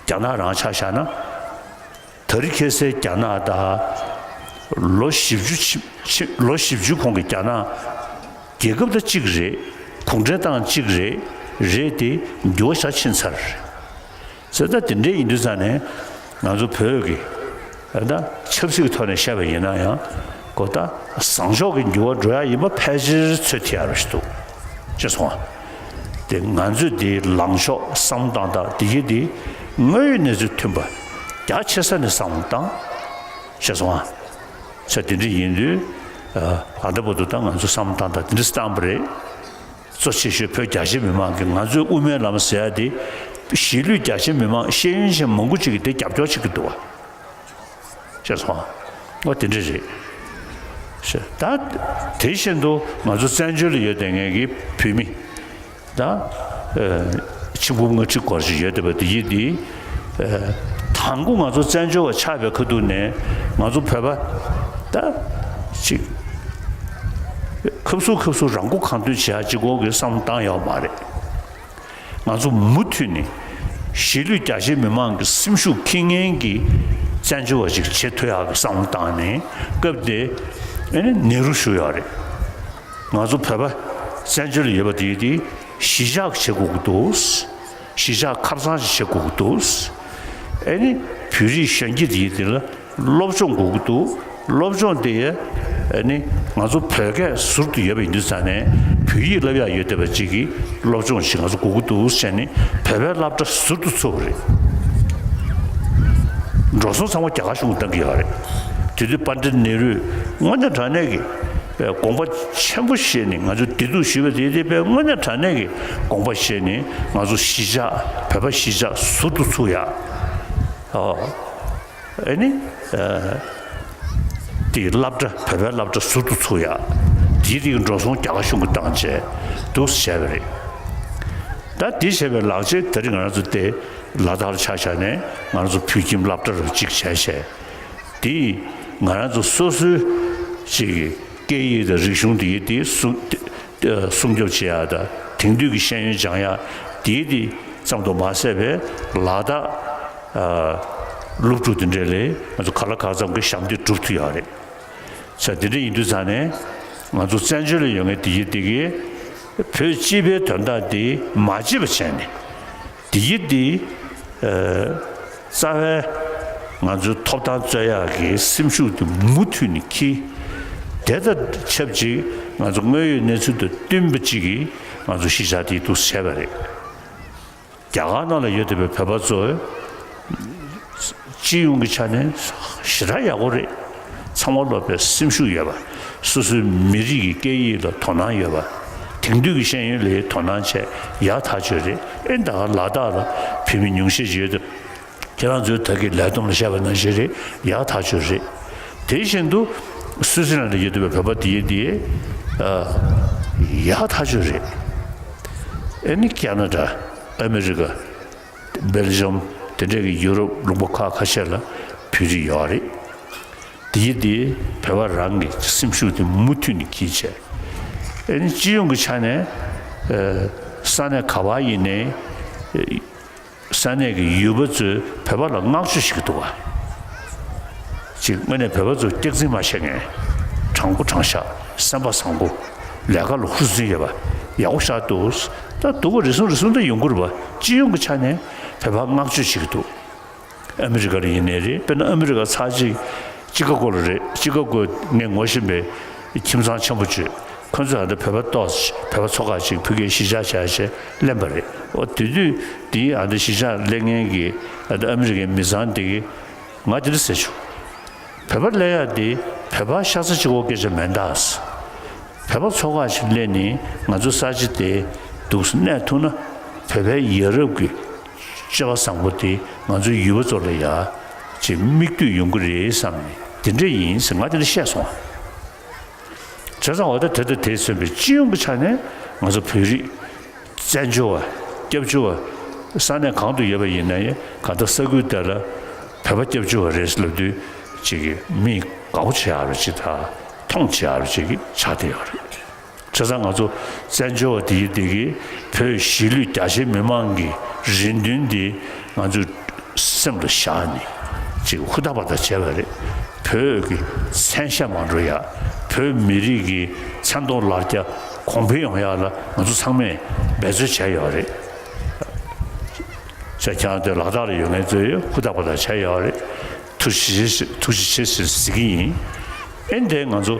རྒྱ་ནག་རང་ཆ་བཞག་ན། ད་རེས་ཁ་སང་རྒྱ་ནག་དང་། ལོ་བཞི་བཅུ་ཕྱི་ཕྱི་ལོ་བཞི་བཅུའི་གོང་གི་རྒྱ་ནག་རྒྱལ་ཁབ་དང་གཅིག་རེད། གུང་ཁྲན་ཏང་གཅིག་རེད། རེད་དེ། འགྱུར་བ་ཤ་ཕྱིན་ཚར་རེད། ཟེར། ད་དེ་འདྲའི་ཡིན་དུས་ཙང་ནས་ང་ཚོ་བོད་ཀྱི་ད་ཆབ་སྲིད་ཀྱི་ཐོག་ནས་བཤད་པ་ཡིན་ན་ཡང་། གོ་ད་བཟང་ཕྱོགས་ཀྱི་འགྱུར་བ་འགྲོ་ཡ་ཡིན་པ་ཕལ་ཆེར་ཚོད་ཐིག་ཡ་རོ་ཞིག་འདུག་ཅེས་གསུངས་པ། དེ་ང་ཚོས་དེ་ལངས་ཕྱོགས་བསམ་བློ་བཏང་སྟངས་དེ་གི་དེ་དངོས་ཡོད་གནས་ཚུལ་མཐུན་པ་རྒྱ་ཆེ་ས་ནས་བསམ་བློ་བཏང་ཅེས་གསུངས་པ། ས་དེ་འདྲ་ཡིན་དུས། ཨ་ད་བར་དུ་ད་ང་ཚོ་བསམ་བློ་བཏང་སྟངས་དེ་འདྲ་བཏང་པ་རེད། གཙོ་ཆེ་ཤོས་བོད་རྒྱ་ཆེ་མི་མང་གིས་ང་ཚོའི་དབུ་མའི་ལམ་ཟེར་ཡ་དེ། གཞིས་ལུས་རྒྱ་ཆེ་མི་མང་ཤེས་ཡོན་ཅན་མང་པོ་ཅིག་གིས་དེ་རྒྱབ་སྐྱོར་བྱེད་ཀྱི་འདུག་བ། ཤེས་སོང་། འོ་དེ་འདྲ་རེད། ཤེས། ད་དེ་བཞིན་དུ་ང་ཚོ་བཙན་བྱོལ་ལ་ཡོད་བསྡད་མཁན་གྱི་བོད་མི། ད་ཨ་ཆིག་འབུམ་ལྔ་ཁྲི་སྐོར་ཞིག་ཡོད་བསྡད་པ་དེ་ཡིན་དེ། ཨ་དང་པོ་ང་ཚོ་བཙན་བྱོལ་བ་ཆགས་པའི་ཁ་ཐུག་ནས་ང་ཚོ་བོད་པ་ད་ཅིག་ཁབ་སུ་ཁབ་སུ་རང་མགོ་གང་ཐོན་བྱེད་ཡ་གཅིག་པོ་གི་བསམ་བློ་བཏང་ཡོད་མ་རེད། ང་ཚོ་མུ་མཐུད་ནས་གཞིས་ལུས་རྒྱ་ཆེ་མི་མང་གི་སེམས་ཤུགས་འཁྱེར་མཁན་གྱི་བཙན་བྱོལ་བ་ཞིག་བྱེད་ཐུབ་ཡག་གི་བསམ་བློ་བཏང་ནས། སྐབས་དེ་ཨ་ནི་ནེ་རུ་བཞུགས་ཡོད་རེད། ང་ཚོ་བོད་པ་བཙན་བྱོལ་ལ་ཡོད་པ་དེ་དེ་གཞིས་ཆགས་བྱེད་དགོས་ཀྱི་འདུག་གཞིས་ཆགས་ཁ་བཟང་ཞིག་བྱེད་དགོས་ཀྱི་འདུག་ཨ་ནི་བོད་རིགས་གཞོན་སྐྱེས་དེ་དེ་ལ་སློབ་སྦྱོང་དགོས་ཀྱི་འདུག་སློབ་སྦྱོང་དེ་ཡ་ཨ་ནི་ང་ཚོ་བོད་སྐད་ཟུར་དུ་ཡོད་པ་ཡིན་དུས་ཙང་ནས་བོད་ཡིག་བསླབ་ཡག་ཡོད་བསྡད་པ་ཅིག་གི་སློབ་སྦྱོང་ཞིག་ང་ཚོ་དགོས་ཀྱི་འདུག་ཟེར་ནས་བོད་པའི་སློབ་གྲྭ་ཟུར་དུ་ཚུགས་པ་རེད། འགྲོ་སོང་ཚང་མ་རྒྱ་གར་གཞུང་གིས་བཏང་གི་ཡོད་རེད། དེ་དུས་པཎྜི་ཏ་ནེ་རུས་དངོས་གནས་དྲང་གནས་ཀྱི་དགོངས་པ་ཆེན་པོ་བཞེས་ནས། ང་ཚོ་བདེ་སྡུག་ཞུས་པ་དེ་དེ་དཔེ་དངོས་གནས་དྲང་གནས་ཀྱི་དགོངས་པ་བཞེས་ནས། ང་ཚོ་གཞིས་ཆགས་བོད་པ་གཞིས་ཆགས་ཟུར་དུ་ཚུགས་ཡག་ཨོ། ཨ་ནི་ཨ་དེའི་སློབ་གྲྭ། བོད་པའི་སློབ་གྲྭ་ཟུར་དུ་ཚུགས་ཡག་དེའི་རིགས་འགྲོ་སོང་རྒྱ་གར་གཞུང་གིས་བཏང་བྱས་འདུག་སེ་བྱས་པ་རེད། ད་དེ་བྱས་པའི་ལག་རྗེས་དེ་རིང་ང་རང་ཚོ་དེ་ལ་དྭགས་ལ་ཆ་བཞག་ནས་ང་རང་ཚོ་བོད་ཁྱིམ་སློབ་གྲྭ་རུ་གཅིག་བྱས་བྱས། དེ་ང་རང་ཚོ་སོ་སོའི་ཅིག་སྐད་ཡིག་དང་རིག་གཞུང་དེ་དེ་སྲུང་སྲུང་སྐྱོབ་བྱེད་ཡག་དང་། དེང་དུས་ཀྱི་ཤེས་ཡོན་སྦྱང་ཡག་དེ་དེ་ཙམ་དུ་མ་ཟད་པའི་ལ་དྭགས་ཨ་སློབ་ཕྲུག་དེ་འདྲ་ལ་ང་ཚོ་ག་ལ་གང་འཚམ་གྱི་ཞབས་འདེགས་སྒྲུབ་ཐུབ་ཡག་རེད། ས་དེ་འདྲ་ཡིན་དུས་ཙང་ནས་ང་ཚོ་བཙན་བྱོལ་ལ་ཡོད་མཁན་དེ་ཡི་དེ་གིས་བོད་སྤྱི་པའི་དོན་དག་དེ་མ་བརྗེད་པ་བྱས་ནས། དེ་ཡི་དེ་ཨ་རྩ་བའི་ང་ཚོའི་ཐོབ་ཐང་རྩོད་ཡག་གི་སེམས་ཤུགས་དེ་མུ་མཐུད་ནས་འཁྱེར། དེ་དང་ཆབས་ཅིག་ང་ཚོ་དངོས་ཡོད་གནས་ཚུལ་དང་བསྟུན་པ་ཅིག་གིས་ང་ཚོ་གཞིས་ཆགས་དེ་འདུག་སེ་བྱས་པ་རེད། རྒྱ་གར་ནང་ལ་ཡོད་བསྡད་པའི་བོད་པ་ཚོ་སྤྱི་ཡོངས་ཀྱི་ཆ་ནས་ཞེ་དྲག་ཡག་པོ་རེད། ཚང་མ་སློབ་པའི་སེམས་ཤུགས་ཡོད་པ། སོ་སོའི་མི་རིགས་ཀྱི་སྐད་ཡིག་ལ་དོ་སྣང་ཡོད་པ། དེང་དུས་ཀྱི་ཤེས་ཡོན་ལ་དོ་སྣང་བྱས་ཡག་ཐག་ཆོད་རེད། ཨེ་ད་ག་ལ་དྭགས་ལ་བོད་མི་ཉུང་ཤས་ཤིག་ཡོད་དུས། ཁྱེད་རང་ཚོའི་ད་གི་ལས་བསྡོམས་ལ་བཤད་པ་ནང་བཞིན་རེད། ཡག་ཐག་ཆོད་རེད། དེ་བཞིན་དུ་སུའི་ཙི་ལན་ལ་ཡོད་བསྡད་པའི་བོད་པ་དེ་ཡི་དེ་ཨ་ཡག་ཐག་ཆོད་རེད། ཨེ་ནི་ཁ་ན་ཌ། ཨ་མི་རི་ཀ། སྦེལ་ཇམ། དེ་འདྲའི་གི་ཡུ་རོབ་ལུང་པ་ཁག་ཁ་ཤས་ལ་བོད་རིགས་ཡོད་རེད། དེ་ཡི་དེ་བོད་པ་རང་གི་སེམས་ཤུགས་དེ་མུ་མཐུད་ནས་འཁྱེར་བྱས། ཨེ་ནི་སྤྱི་ཡོངས་ཀྱི་ཆ་ནས་ཨ་ས་གནས་ག་པར་ཡིན་ནའི་ཨ་ས་གནས་ཀྱི་ཡུལ་པ་ཚོས་བོད་པ་ལ་བསྔགས་བརྗོད་བྱེད་ཀྱི་འདུག་ག་ཅིག་དངོས་གནས་བོད་པ་ཚོ་སྐྱག་རྫུན་མ་བཤད་མཁན། དྲང་པོ་དྲང་བཞག་སེམས་པ་བཟང་པོ། ལས་ཀ་ལ་ཧུར་བརྩོན་ཡོད་པ། ཡག་པོ་ཞེ་དྲག་འདུག་ད་སྡུག་པ་རེ་ཟུང་རེ་ཟུང་ད་ཡོང་གི་རེད་པ། སྤྱི་ཡོངས་ཀྱི་ཆ་ནས་བོད་པ་བསྔགས་བརྗོད་བྱེད་ཀྱི་འདུག་ཨ་མི་རི་ཀ་ལ་ཡིན་ནའི་རེད། དཔེར་ན་ཨ་མི་རི་ཀ་ཚར་གཅིག་ཅི་ཀ་གོ་ལ་རེད། ཅི་ཀ་གོ་ངས་ངོ་ཤེས་པའི་ཁྱིམ་ཚང་ཆེན་པོ་ཅིག་ཁོ་ཚོས་ཨ་ད་བོད་པ་ཏོག་ཙམ། བོད་པ་ཚོ་ཁག་ཅིག་ཕ་གིར་གཞིས་ཆགས་བྱས་བྱས་ལེན་པ་རེད། འོ་དེ་དུས་དེའི་ཨ་ད་གཞིས་ཆགས་ལེན་མཁན་གྱི་ཨ་ད་ཨ་མི་རི་ཀའི་མི་ཚང་དེ་གིས་ང་དེ་འདྲ་ཟེར་བྱུང་། བོད་པ་ལེན་ཡག་དེ་བོད་པ་ཤ་ཚ་གཅིག་པོ་སྐད་ཆ་མིན་ད། བོད་པ་ཚོ་ཁག་ཅིག་ལེན་ནས་ང་ཚོ་ས་ཆ་དེ་འདུག་སེ་གནས་ཐུབ་ན། བོད་པའི་ཡ་རབས་ཀྱི་སྤྱོད་པ་བཟང་པོ་དེ་ང་ཚོའི་ཡུལ་པ་ཚོ་ལ་ཡ་ཅིག་མིག་ལྟོས་ཡོང་གི་རེད་བསམ་ནས་དེ་འདྲ་ཡིན་ཟེར་ང་དེ་འདྲ་བཤད་སོང་། བྱས་ཙང་འོ་ད་དེ་དང་དེས་མཚོན་པའི་སྤྱི་ཡོངས་ཀྱི་ཆ་ནས་ང་ཚོ་བོད་རིགས་བཙན་བྱོལ་བ་སྐྱབས་བཅོལ་བ་ས་གནས་གང་དུ་ཡོད་པ་ཡིན་ན་ཡང་། གང་ལྟར་ས་ཁུལ་དེ་ལ་བོད་པ་སྐྱབས་བཅོལ་བ་རེད་ལབ་དུས་ཅིག་གི་མིས་དགའ་པོ་བྱེད་ཡག་རེ་ཅིག་དང་མཐོང་བྱེད་ཡག་རེ་ཅིག་གི་ཆགས་བསྡད་ཡོད་རེད། བྱས་ཙང་ང་ཚོ་བཙན་བྱོལ་བ་དེ་ཡི་དེ་གིས་བོད་གཞིས་ལུས་རྒྱ་ཆེའི་མི་མང་གི་རེ་འདུན་དེ་ང་ཚོས་སེམས་ལ་བཞག་ནས། ཅིག་ཧུར་ཐག་པ་ཐག་བྱས་པ་རེད། བོད་ཀྱི་མཚན་ཤས་མ་འགྲོ་ཡ། བོད་མི་རིགས་ཀྱི་མཚན་མཐོང་ལ་རྒྱ་གོང་འཕེལ་ཡོང་ཡ་ལ་ང་ཚོ་ཚང་མས་འབད་རྩོལ་བྱས་ཡོད་རེད། ས་ཁྱང་དེ་ལག་བསྟར་ལ་ཡོད་མཁན་ཚོས་ཧུར་ཐག་པ་ཐག་བྱས་ཡོད་རེད། ཐུགས་རྗེ་ཆེ་ཐུགས་རྗེ་ཆེ་ཟེར་ཟེར་གྱི་ཡིན། ཨེ་འདས་ང་ཚོ་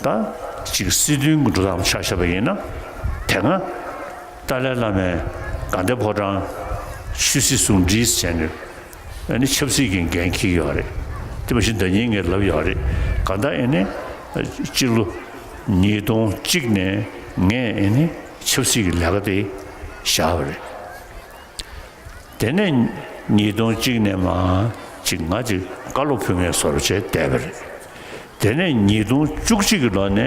ད་ཅིག་སྲིད་དོན་གྱི་འགྲོ་སྟངས་ཆ་བཞག་པ་ཡིན་ན། དེ་སྔ་ཏཱ་ལའི་བླ་མས་དགའ་ལྡན་ཕོ་བྲང་ཆོས་སྲིད་ཟུང་འབྲེལ་བྱས་ནས། ཨ་ནི་ཆབ་སྲིད་ཀྱི་འགན་འཁྱེར་ཡོད་རེད། དེ་མ་གཞི་ཟླ་ཉིན་ངས་ལབ་ཡོད་རེད། གང་ལྟར་ཨ་ནི་སྤྱི་ལོ་ཉིས་སྟོང་གཅིག་ནས་ངས་ཨ་ནི་ཆབ་སྲིད་ཀྱི་ལས་ཀ་དེ་བཞག་པ་རེད། དེ་ནས་ཉིས་སྟོང་གཅིག་ནས་མར་ཅིག་ང་ཅིག་བཀའ་སློབ་ཕུལ་མཁན་བཟོ་འདྲ་བྱས་བསྡད་པ་རེད། དེ་ནས་ཉིས་སྟོང་བཅུ་གཅིག་གི་ལོ་ནས་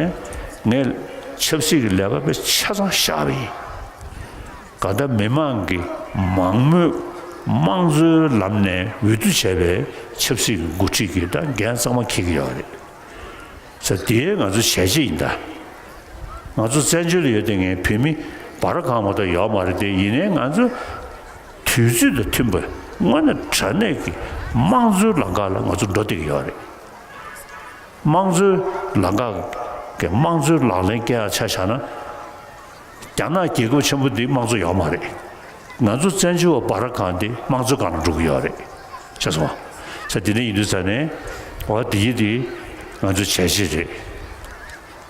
ངས་ཆབ་སྲིད་ཀྱི་ལས་ཀ་དཔེ་ཆ་ཚང་བཞག་པ་ཡིན། གང་ལྟར་མི་མང་གི་མང་མོས་དམངས་གཙོའི་ལམ་ནས་འོས་བསྡུ་བྱས་པའི་ཆབ་སྲིད་ཀྱི་འགོ་ཁྲིད་ཀྱི་ད་འགན་གཙང་མ་འཁྱེར་གྱི་ཡོད་རེད། ས་དེའི་ང་ཚོ་བྱས་རྗེས་ཡིན་ད། ང་ཚོ་བཙན་བྱོལ་ལ་ཡོད་དེ་ངའི་བོད་མི་བར་གང་མ་གཏོགས་ཡོད་མ་རེད་དེ། ཡིན་ནའི་ང་ཚོ་དུས་ཚོད་དང་མཐུན་པ་དངོས་གནས་དྲང་གནས་ཀྱི་དམངས་གཙོའི་ལམ་ཁ་ལ་ང་ཚོ་འགྲོ་བསྡད་ཀྱི་ཡོད་རེད། དམངས་གཙོའི་ལམ་ཁ་གི་དམངས་གཙོའི་ལག་ལེན་བཀལ་ཡག་ཆ་བཞག་ན། རྒྱ་ནག་རྒྱལ་ཁབ་ཆེན་པོ་འདི་དམངས་གཙོ་ཡོད་མ་རེད། ང་ཚོ་བཙན་བྱོལ་བ་བར་གང་འདི་དམངས་གཙོའི་སྒང་ལ་འགྲོ་གི་ཡོད་རེད། ཤེས་སོང་ང་། ས་དེ་འདྲ་ཡིན་དུས་ཙ་ནས་འོ་དེ་ཡིན་དེ་ང་ཚོ་བྱས་རྗེས་རེད།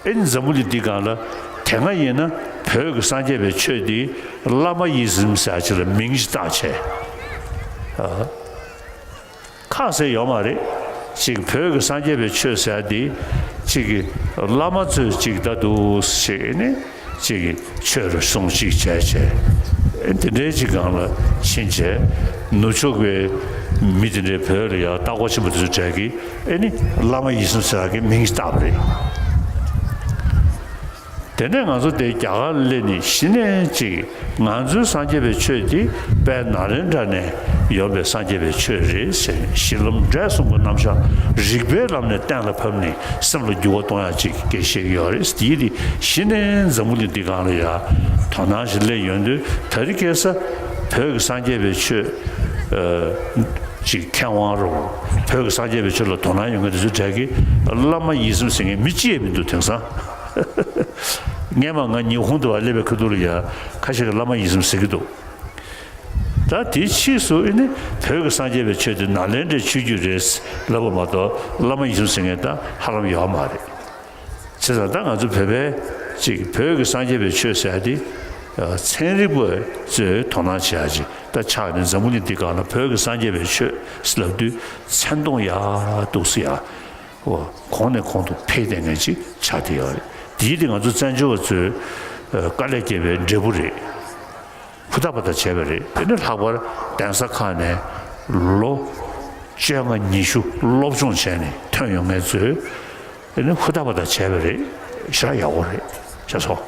ཨེ་ནི་འཛམ་བུ་གླིང་འདི་སྒང་ལ་དེ་སྔ་ཡིན་ན་བོད་ཀྱི་སངས་རྒྱས་པའི་ཆོས་འདི་བླ་མ་ཡིད་བཞིན་ཟེར་ཡག་ཅིག་ལ་མིང་ཞིག་བཏགས་བྱས། ཨ། ཁག་ཟེར་ཡོད་མ་རེད། ཅིག་བོད་ཀྱི་སངས་རྒྱས་པའི་ཆོས་ཟེར་ཡག་འདི་ཅིག་གི་བླ་མ་ཚོས་ཅིག་ད་འདུག་ཞེས་ནས་ཅིག་གི་ཆོས་རུ་གསུང་ཅིག་བྱས་བྱས། ཨེ་འདི་འདྲའི་ཅིག་སྒང་ལ་ཕྱིན་བྱས། ནུབ་ཕྱོགས་པའི་མི་འདི་འདྲའི་བོད་ལ་ཡང་ལྟ་སྐོར་ཆེན་པོ་དེ་ཚོའི་གྲས་ཀྱིས་ཨེ་ནི་བླ་མ་ཡིད་བཞིན་ཟེར་ཡག་གི་མིང་ཞིག་བཏགས་པ་རེད། དེ་ནས་ང་ཚོ་དེ་རྒྱ་གར་སླེབས་ནས་གཞི་ནས་ཅིག་ང་ཚོའི་སངས་རྒྱས་པའི་ཆོས་འདི་དཔལ་ནཱ་ལེནྡྲ་ནས་ཡོང་བའི་སངས་རྒྱས་པའི་ཆོས་རེད་ཟེར་ནས། གཞི་ལམ་འབྲས་གསུམ་གྱི་རྣམ་གཞག་རིགས་པའི་ལམ་ནས་གཏན་ལ་ཕབ་ནས་སེམས་ལ་འགྱུར་བ་གཏོང་ཡག་ཅིག་སྐད་བཤད་ཀྱི་ཡོད་རེད། དེ་ཡིན་དེ་གཞི་ནས་འཛམ་བུ་གླིང་འདི་སྒང་ལ་ཡ་དོ་སྣང་ཞིག་སླེབས་ཡོང་དུས། དེ་རིང་ཁ་སང་བོད་ཀྱི་སངས་རྒྱས་པའི་ཆོས་ཅིག་མཁས་དབང་རུ་བོད་ཀྱི་སངས་རྒྱས་པའི་ཆོས་ལ་དོ་སྣང་ཡོད་མཁན་དེ་ཚོའི་གྲས་ཀྱིས་བླ་མ་ཡིད་བཞིན་ཟེར་མཁན་མི་གཅིག་ཡང་མི་འདུག། དེང་སང་སྔས་མ་ང་ཉི་ཧོང་དུ་བ་སླེབས་པའི་ཁ་ཐུག་ལ་ཡ་ཁ་ཤས་ཀྱིས་བླ་མ་ཡིད་བཞིན་ཟེར་གྱི་འདུག། ད་དེའི་ཕྱིས་སུ་ཨེ་ནི་བོད་ཀྱི་སངས་རྒྱས་པའི་ཆོས་དེ་ནཱ་ལེནྡྲའི་ཆོས་བརྒྱུད་རེད་ལབ་པ་མ་གཏོགས། བླ་མ་ཡིད་བཞིན་ཟེར་མཁན་ད་ཧ་ལམ་ཡོད་མ་རེད། བྱས་ཙང་ད་ང་ཚོ་བོད་པའི་ཅིག་བོད་ཀྱི་སངས་རྒྱས་པའི་ཆོས་ཟེར་ཡག་དེ་ཚན་རིག་པ་ཚོས་དོ་སྣང་བྱེད་ཡག་ཅིག་ད་ཆགས་ནས། འཛམ་བུ་གླིང་འདི་སྒང་ལ་བོད་ཀྱི་སངས་རྒྱས་པའི་ཆོས་ལབ་དུས་མཚན་མཐོང་ཡག་འདུག་སེ་ཡ། འོ་གོང་ནས་གོང་དུ་འཕེལ་བསྡད་མཁན་ཅིག་ཆགས་བསྡད་ཡོད་རེད། དེའི་དེ་ང་ཚོ་བཙན་བྱོལ་བ་ཚོས་དཀའ་ལས་བརྒྱབ་པའི་འབྲས་བུ་རེད། ཧུར་ཐག་པ་ཐག་བྱས་པ་རེད། དེ་ནི་ལྷག་པར་གདན་ས་ཁག་ནས་ལོ་བཅོ་ལྔ་ཉི་ཤུ་སློབ་སྦྱོང་བྱས་ནས་ཐོན་ཡོང་མཁན་ཚོས་དེ་ནི་ཧུར་ཐག་པ་ཐག་བྱས་པ་རེད། ཞེ་དྲག་ཡག་པོ་རེད། ཤེས་སོང་།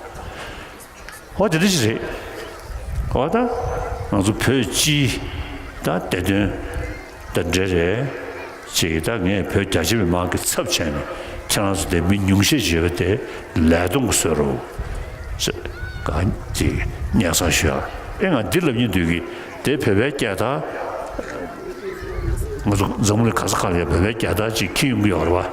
འོ་དེ་འདྲ་ཞིག་རེད། འོ་ད་ང་ཚོ་བོད་སྤྱིའི་ད་བདེ་དོན་དང་འབྲེལ་རེད། ཅིག་ད་ངས་བོད་རྒྱ་ཆེ་མི་མང་གི་ཚབ་བྱས་ནས་ཁྱེད་རང་ཚོ་དེ་མི་ཉུང་ཤས་ཤིག་ཡོད་པ་དེ་ལས་སྟོང་གི་བཟོས་རོགས། ཅེས་གང་ཅིག་སྙན་སེང་ཞུ་ཡ། ཨེ་ང་འདི་ལབ་སྙིང་འདོད་ཀྱི། དེ་བོད་པའི་རྒྱལ་དར། ང་ཚོ་འཛམ་གླིང་ག་ས་ག་ལ་ཡ་བོད་པའི་རྒྱལ་དར་ཅིག་འཁྱེར་ཡོང་གི་ཡོད་རེད་བ།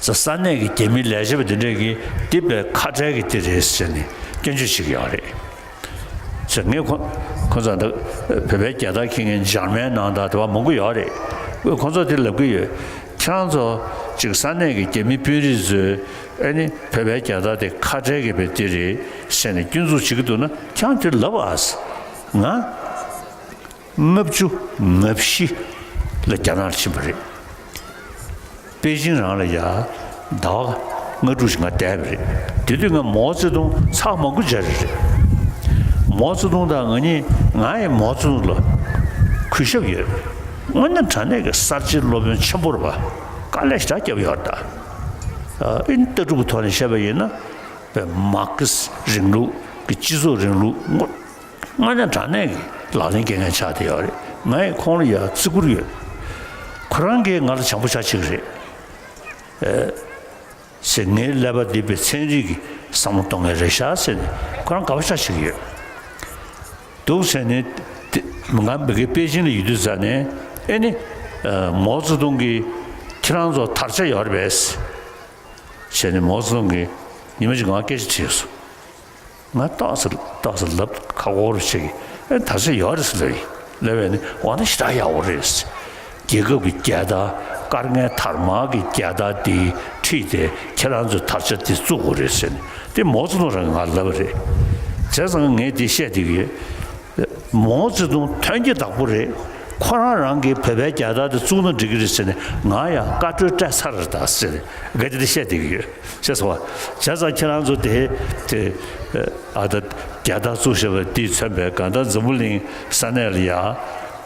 ས་ས་གནས་ཀྱི་རྒྱ་མི་ལས་བྱེད་པ་དེ་འདྲས་ཀྱིས་འདི་དཔེ་ཁ་བྲལ་གྱི་འདི་རེད་ཟེར་ནས་སྐྱོན་བརྗོད་བྱེད་ཀྱི་ཡོད་རེད། ཟེར་ངས་ཁོ་ཁོ་ཚོ་འདི་བོད་པའི་རྒྱལ་དར་འཁྱེར་མཁན་འཇར་མན་ནང་དང་དེ་བ་མང་པོ་ཡོད་རེད། ཁོ་ཚོ་དེ་ལབ་ཀྱི་ཡོད། ཁྱེད་རང་ཚོ་ཅིག་ས་གནས་ཀྱི་རྒྱ་མི་དཔོན་རིགས་ཚོས་ཨ་ནི་བོད་པའི་རྒྱལ་དར་དེ་ཁ་བྲལ་གྱི་བས་འདི་རེད་ཟེར་ནས་སྐྱོན་འཛུགས་བྱེད་ཀྱི་འདུག་ན་ཁྱེད་རང་དེ་ལབ་ཨ། ང་ལྔ་བཅུ་ང་བཞི་ལ་རྒྱ་ནག་ལ་ཕྱིན་པ་རེད། པེ་ཅིང་རང་ལ་ཡ་ཟླ་བ་ལྔ་དྲུག་ཞིག་ང་བསྡད་པ་རེད། དེ་དུས་ང་མའོ་ཙེ་ཏུང་ཚར་མང་པོ་མཇལ་རེད་རེད། མའོ་ཙེ་ཏུང་དང་ང་གཉིས། ང་ཡི་མའོ་ཙེ་ཏུང་ལ་གུས་ཞབས་ཡོད། དངོས་གནས་དྲང་གནས་ཀྱི་གསར་བརྗེའི་སློབ་དཔོན་ཆེན་པོ་རེད་པ། དཀའ་ལས་ཞེ་དྲག་བརྒྱབ་ཡོད་རེད་ད། ཨ་ཨིན་ལྟ་གྲུབ་ཀྱི་ཐོག་ནས་བཤད་པ་ཡིན་ན། དཔེ་མར་ཁེ་སི་རིང་ལུགས་ཀྱི་སྤྱི་ཚོགས་རིང་ལུགས་དངོས་དངོས་གནས་དྲང་གནས་ཀྱི་ལག་ལེན་འཁྱེར་མཁན་ཆགས་བསྡད་ཡོད་རེད། ང་ཡིས་ཁོང་ལ་ཡ་བརྩི་བཀུར་ཡོད། ཁོ་རང་གིས་ང་ལ་བྱམས་པོ་ཆགས་བྱེད་ཀྱི་རེད། ཨེ། ཟེར། ངའི་ཀླད་པ་འདི་དཔེ་ཚན་རིག་གི་བསམ་བློ་གཏོང་མཁན་རེད་ཤག་ཟེར་ནས་ཁོ་རང་དགའ་པོ་ཆགས་བྱེད་ཀྱི་ཡོད། འདུག་ཟེར་ནས་དེ་ ང་མི་དགེ་པེ་ཅིང་ལ་ཡོད་དུས་ཙ་ནས་ཨེ་ནི་མའོ་ཙེ་ཏུང་གིས་ཁྱེད་རང་ཚོ་དར་ཆ་ཡོད་རེད་པས། བྱས་ནས་མའོ་ཙེ་ཏུང་གིས་ཉི་མ་གཅིག་ང་སྐད་ཆ་དྲིས་སོང་། ང་ཏོག་ཙམ་ཏོག་ཙམ་ལབ་ཁག་པོ་རེད་ཅེས་ཀྱི་ཨེ་དར་ཆ་ཡོད་རེད་ཟེར་ལབ་ཡིན། ལབ་པས་ནི་འོ་ན་ཞེ་དྲག་ཡག་པོ་རེད། རྒྱལ་ཁབ་ཀྱི་རྒྱལ་དར་དཀའ་ངལ་དར་དམར་གྱི་རྒྱལ་དར་འདི་ཁྲིད་དེ་ཁྱེད་རང་ཚོས་དར་ཆ་འདི་བཙུགས་དགོས་རེད་ཟེར་ནས་དེ་མའོ་ཙེ་ཏུང་རང་གིས་ང་ལབ་པ་རེད། བྱས་ཙང་ངས་འདི་བཤད་བསྡད་ཀྱི་ཡོད། མའོ་ཙེ་ཏུང་དོན་གྱི་བདག་པོ་རེད། ཁོ་རང་རང་གིས་བོད་པའི་རྒྱལ་དར་དེ་བཙུགས་ན་འགྲིག་གི་རེད་ཟེར་ནས་ང་ཡང་བཀའ་འཁྲོལ་སྤྲད་ཚར་རེད་ད་ཟེར་ནས་འགའ་ཅིག་དེ་བཤད་བསྡད་ཀྱི་ཡོད། ཤེས་སོང་བ། བྱས་ཙང་ཁྱེད་རང་ཚོ་དེ་དེ་ཨ་ད་རྒྱལ་དར་བཙུགས་བཞག་པ་འདིས་མཚོན་པའི་གང་ལྟར་འཛམ་བུ་གླིང་ས་གནས་ལ་ཡ་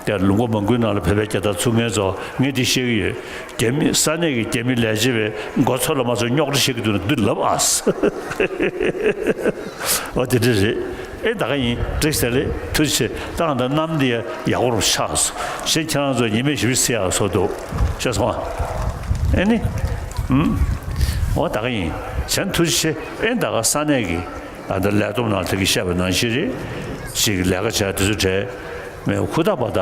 དེ་ལུང་པ་མང་པོའི་ནང་ལ་བོད་པའི་རྒྱལ་དར་བཙུགས་མཁན་ཚོ་ངས་འདི་བཤད་ཀྱི་ཡོད། རྒྱ་མི་ས་གནས་ཀྱི་རྒྱ་མི་ལས་བྱེད་པའི་མགོ་ཚོས་ལ་མ་ཚོས་རྙོག་དྲ་བཤད་ཀྱི་འདུག་ན་འདི་ལབ་ཨ། འོ་དེ་འདྲ་རེད། ཨེ་ད་ག་ཡིན་བཀྲ་ཤིས་བདེ་ལེགས་ཐུགས་རྗེ་ཆེ། ད་གང་ལྟར་གནམ་འདི་ཡག་པོ་རུ་ཆགས་སོང་། ཞེས་ཁྱེད་རང་ཚོ་ཉི་མས་ཞིབ་བྱས་ཡག་བཟོ་འདུག་ཤེས་སོང་ཨ། ཨེ་ནི། ཨུམ། འོ་ད་ག་ཡིན་བྱས་ན་ཐུགས་རྗེ་ཆེ། ཨེ་ད་ག་ས་གནས་ཀྱི་ཨ་ད་ལས་བསྡོམས་ནང་དེ་གི་བཤད་པ་ནང་བཞིན་རེད། ཅིག་ལས་ཀ་བྱས་དེ་ཚོ་གྲས་མེད་ཧུར་ཐག་པ་ད་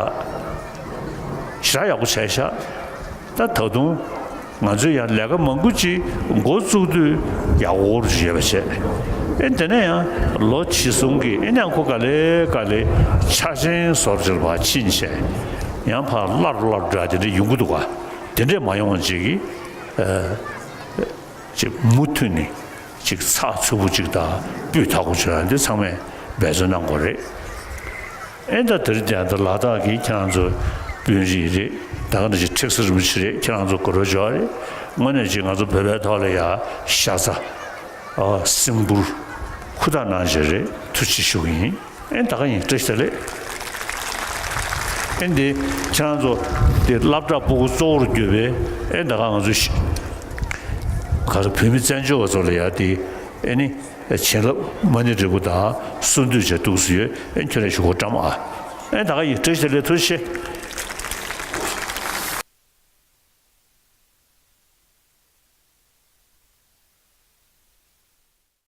ཞེ་དྲག་ཡག་པོ་བྱས་ཤག་ད་ད་དུང་ང་ཚོས་ཡང་ལས་ཀ་མང་པོ་ཅིག་འགོ་བཙུགས་དུས་ཡག་པོ་ཡོད་པ་བྱས། ཨེ་དེ་ནས་ཡང་ལོ་ཕྱིས་སོང་གི་ཨེ་ནས་ཁོ་ག་ལེ་ག་ལེ་ཆ་ཆེན་བཟོ་འདྲ་བ་ཕྱིན་བྱས་ཡང་ཕར་སླར་སླར་འདྲ་དེ་འདྲ་ཡོང་གི་འདུག་ག་དེ་འདྲས་མ་ཡོང་བ་ཅིག་གིས་ཅིག་མུ་མཐུད་ནས་ཅིག་ཚགས་ཚུད་པོ་ཅིག་དང་སྤུས་དག་པོ་ཅིག་ཡང་འདི་ཚང་མས་འབད་བརྩོན་གནང་དགོས་རེད། ཨེ་ད་དེ་རིང་དེ་ད་ལ་དྭགས་ཀྱི་ཁྱེད་རང་ཚོ་དཔོན་རིགས་རེད། ད་ག་ནང་བཞིན་ཁྲེགས་སེ་རིན་པོ་ཆེ་རེད། ཁྱེད་རང་ཚོ་དགོས་རོགས་ཅོག་རེད། དངོས་གནས་ཅིག་ང་ཚོ་བོད་པའི་ཐོག་ལ་ཡ་ཤ་ཚ་ཨ་སིམ་པུར་ཧུར་ཐག་གནང་བྱས་རེད། ཐུགས་རྗེ་ཆེ་ཞུ་གི་ཡིན། ཨེ་ད་ག་ཡིན་བཀྲ་ཤིས་བདེ་ལེགས། ཨེ་འདི་ཁྱེད་རང་ཚོ་དེ་སློབ་གྲྭ་སྤུ་གུ་གཙོ་བོར་གྱུར་པའི་ཨེ་ད་ག་ང་ཚོ་ཤི་ག་ཚོད་བོད་མི་བཙན་བྱོལ་བ་ཚོ་ལ་ཡ་དེ་ཨེ་ནི། བྱིན་རླབས་མ་ཎི་འབྲས་བུ་དང་གསོལ་འདེབས་བྱས་འདུག་སེ་ཡོད། ཨེ་ཁྱོད་རང་ཞུ་སྒོ་བཀྲམ་ཨ། ཨེ་ད་ག་ཡིན་བཀྲ་ཤིས་བདེ་ལེགས་ཐུགས་རྗེ་ཆེ།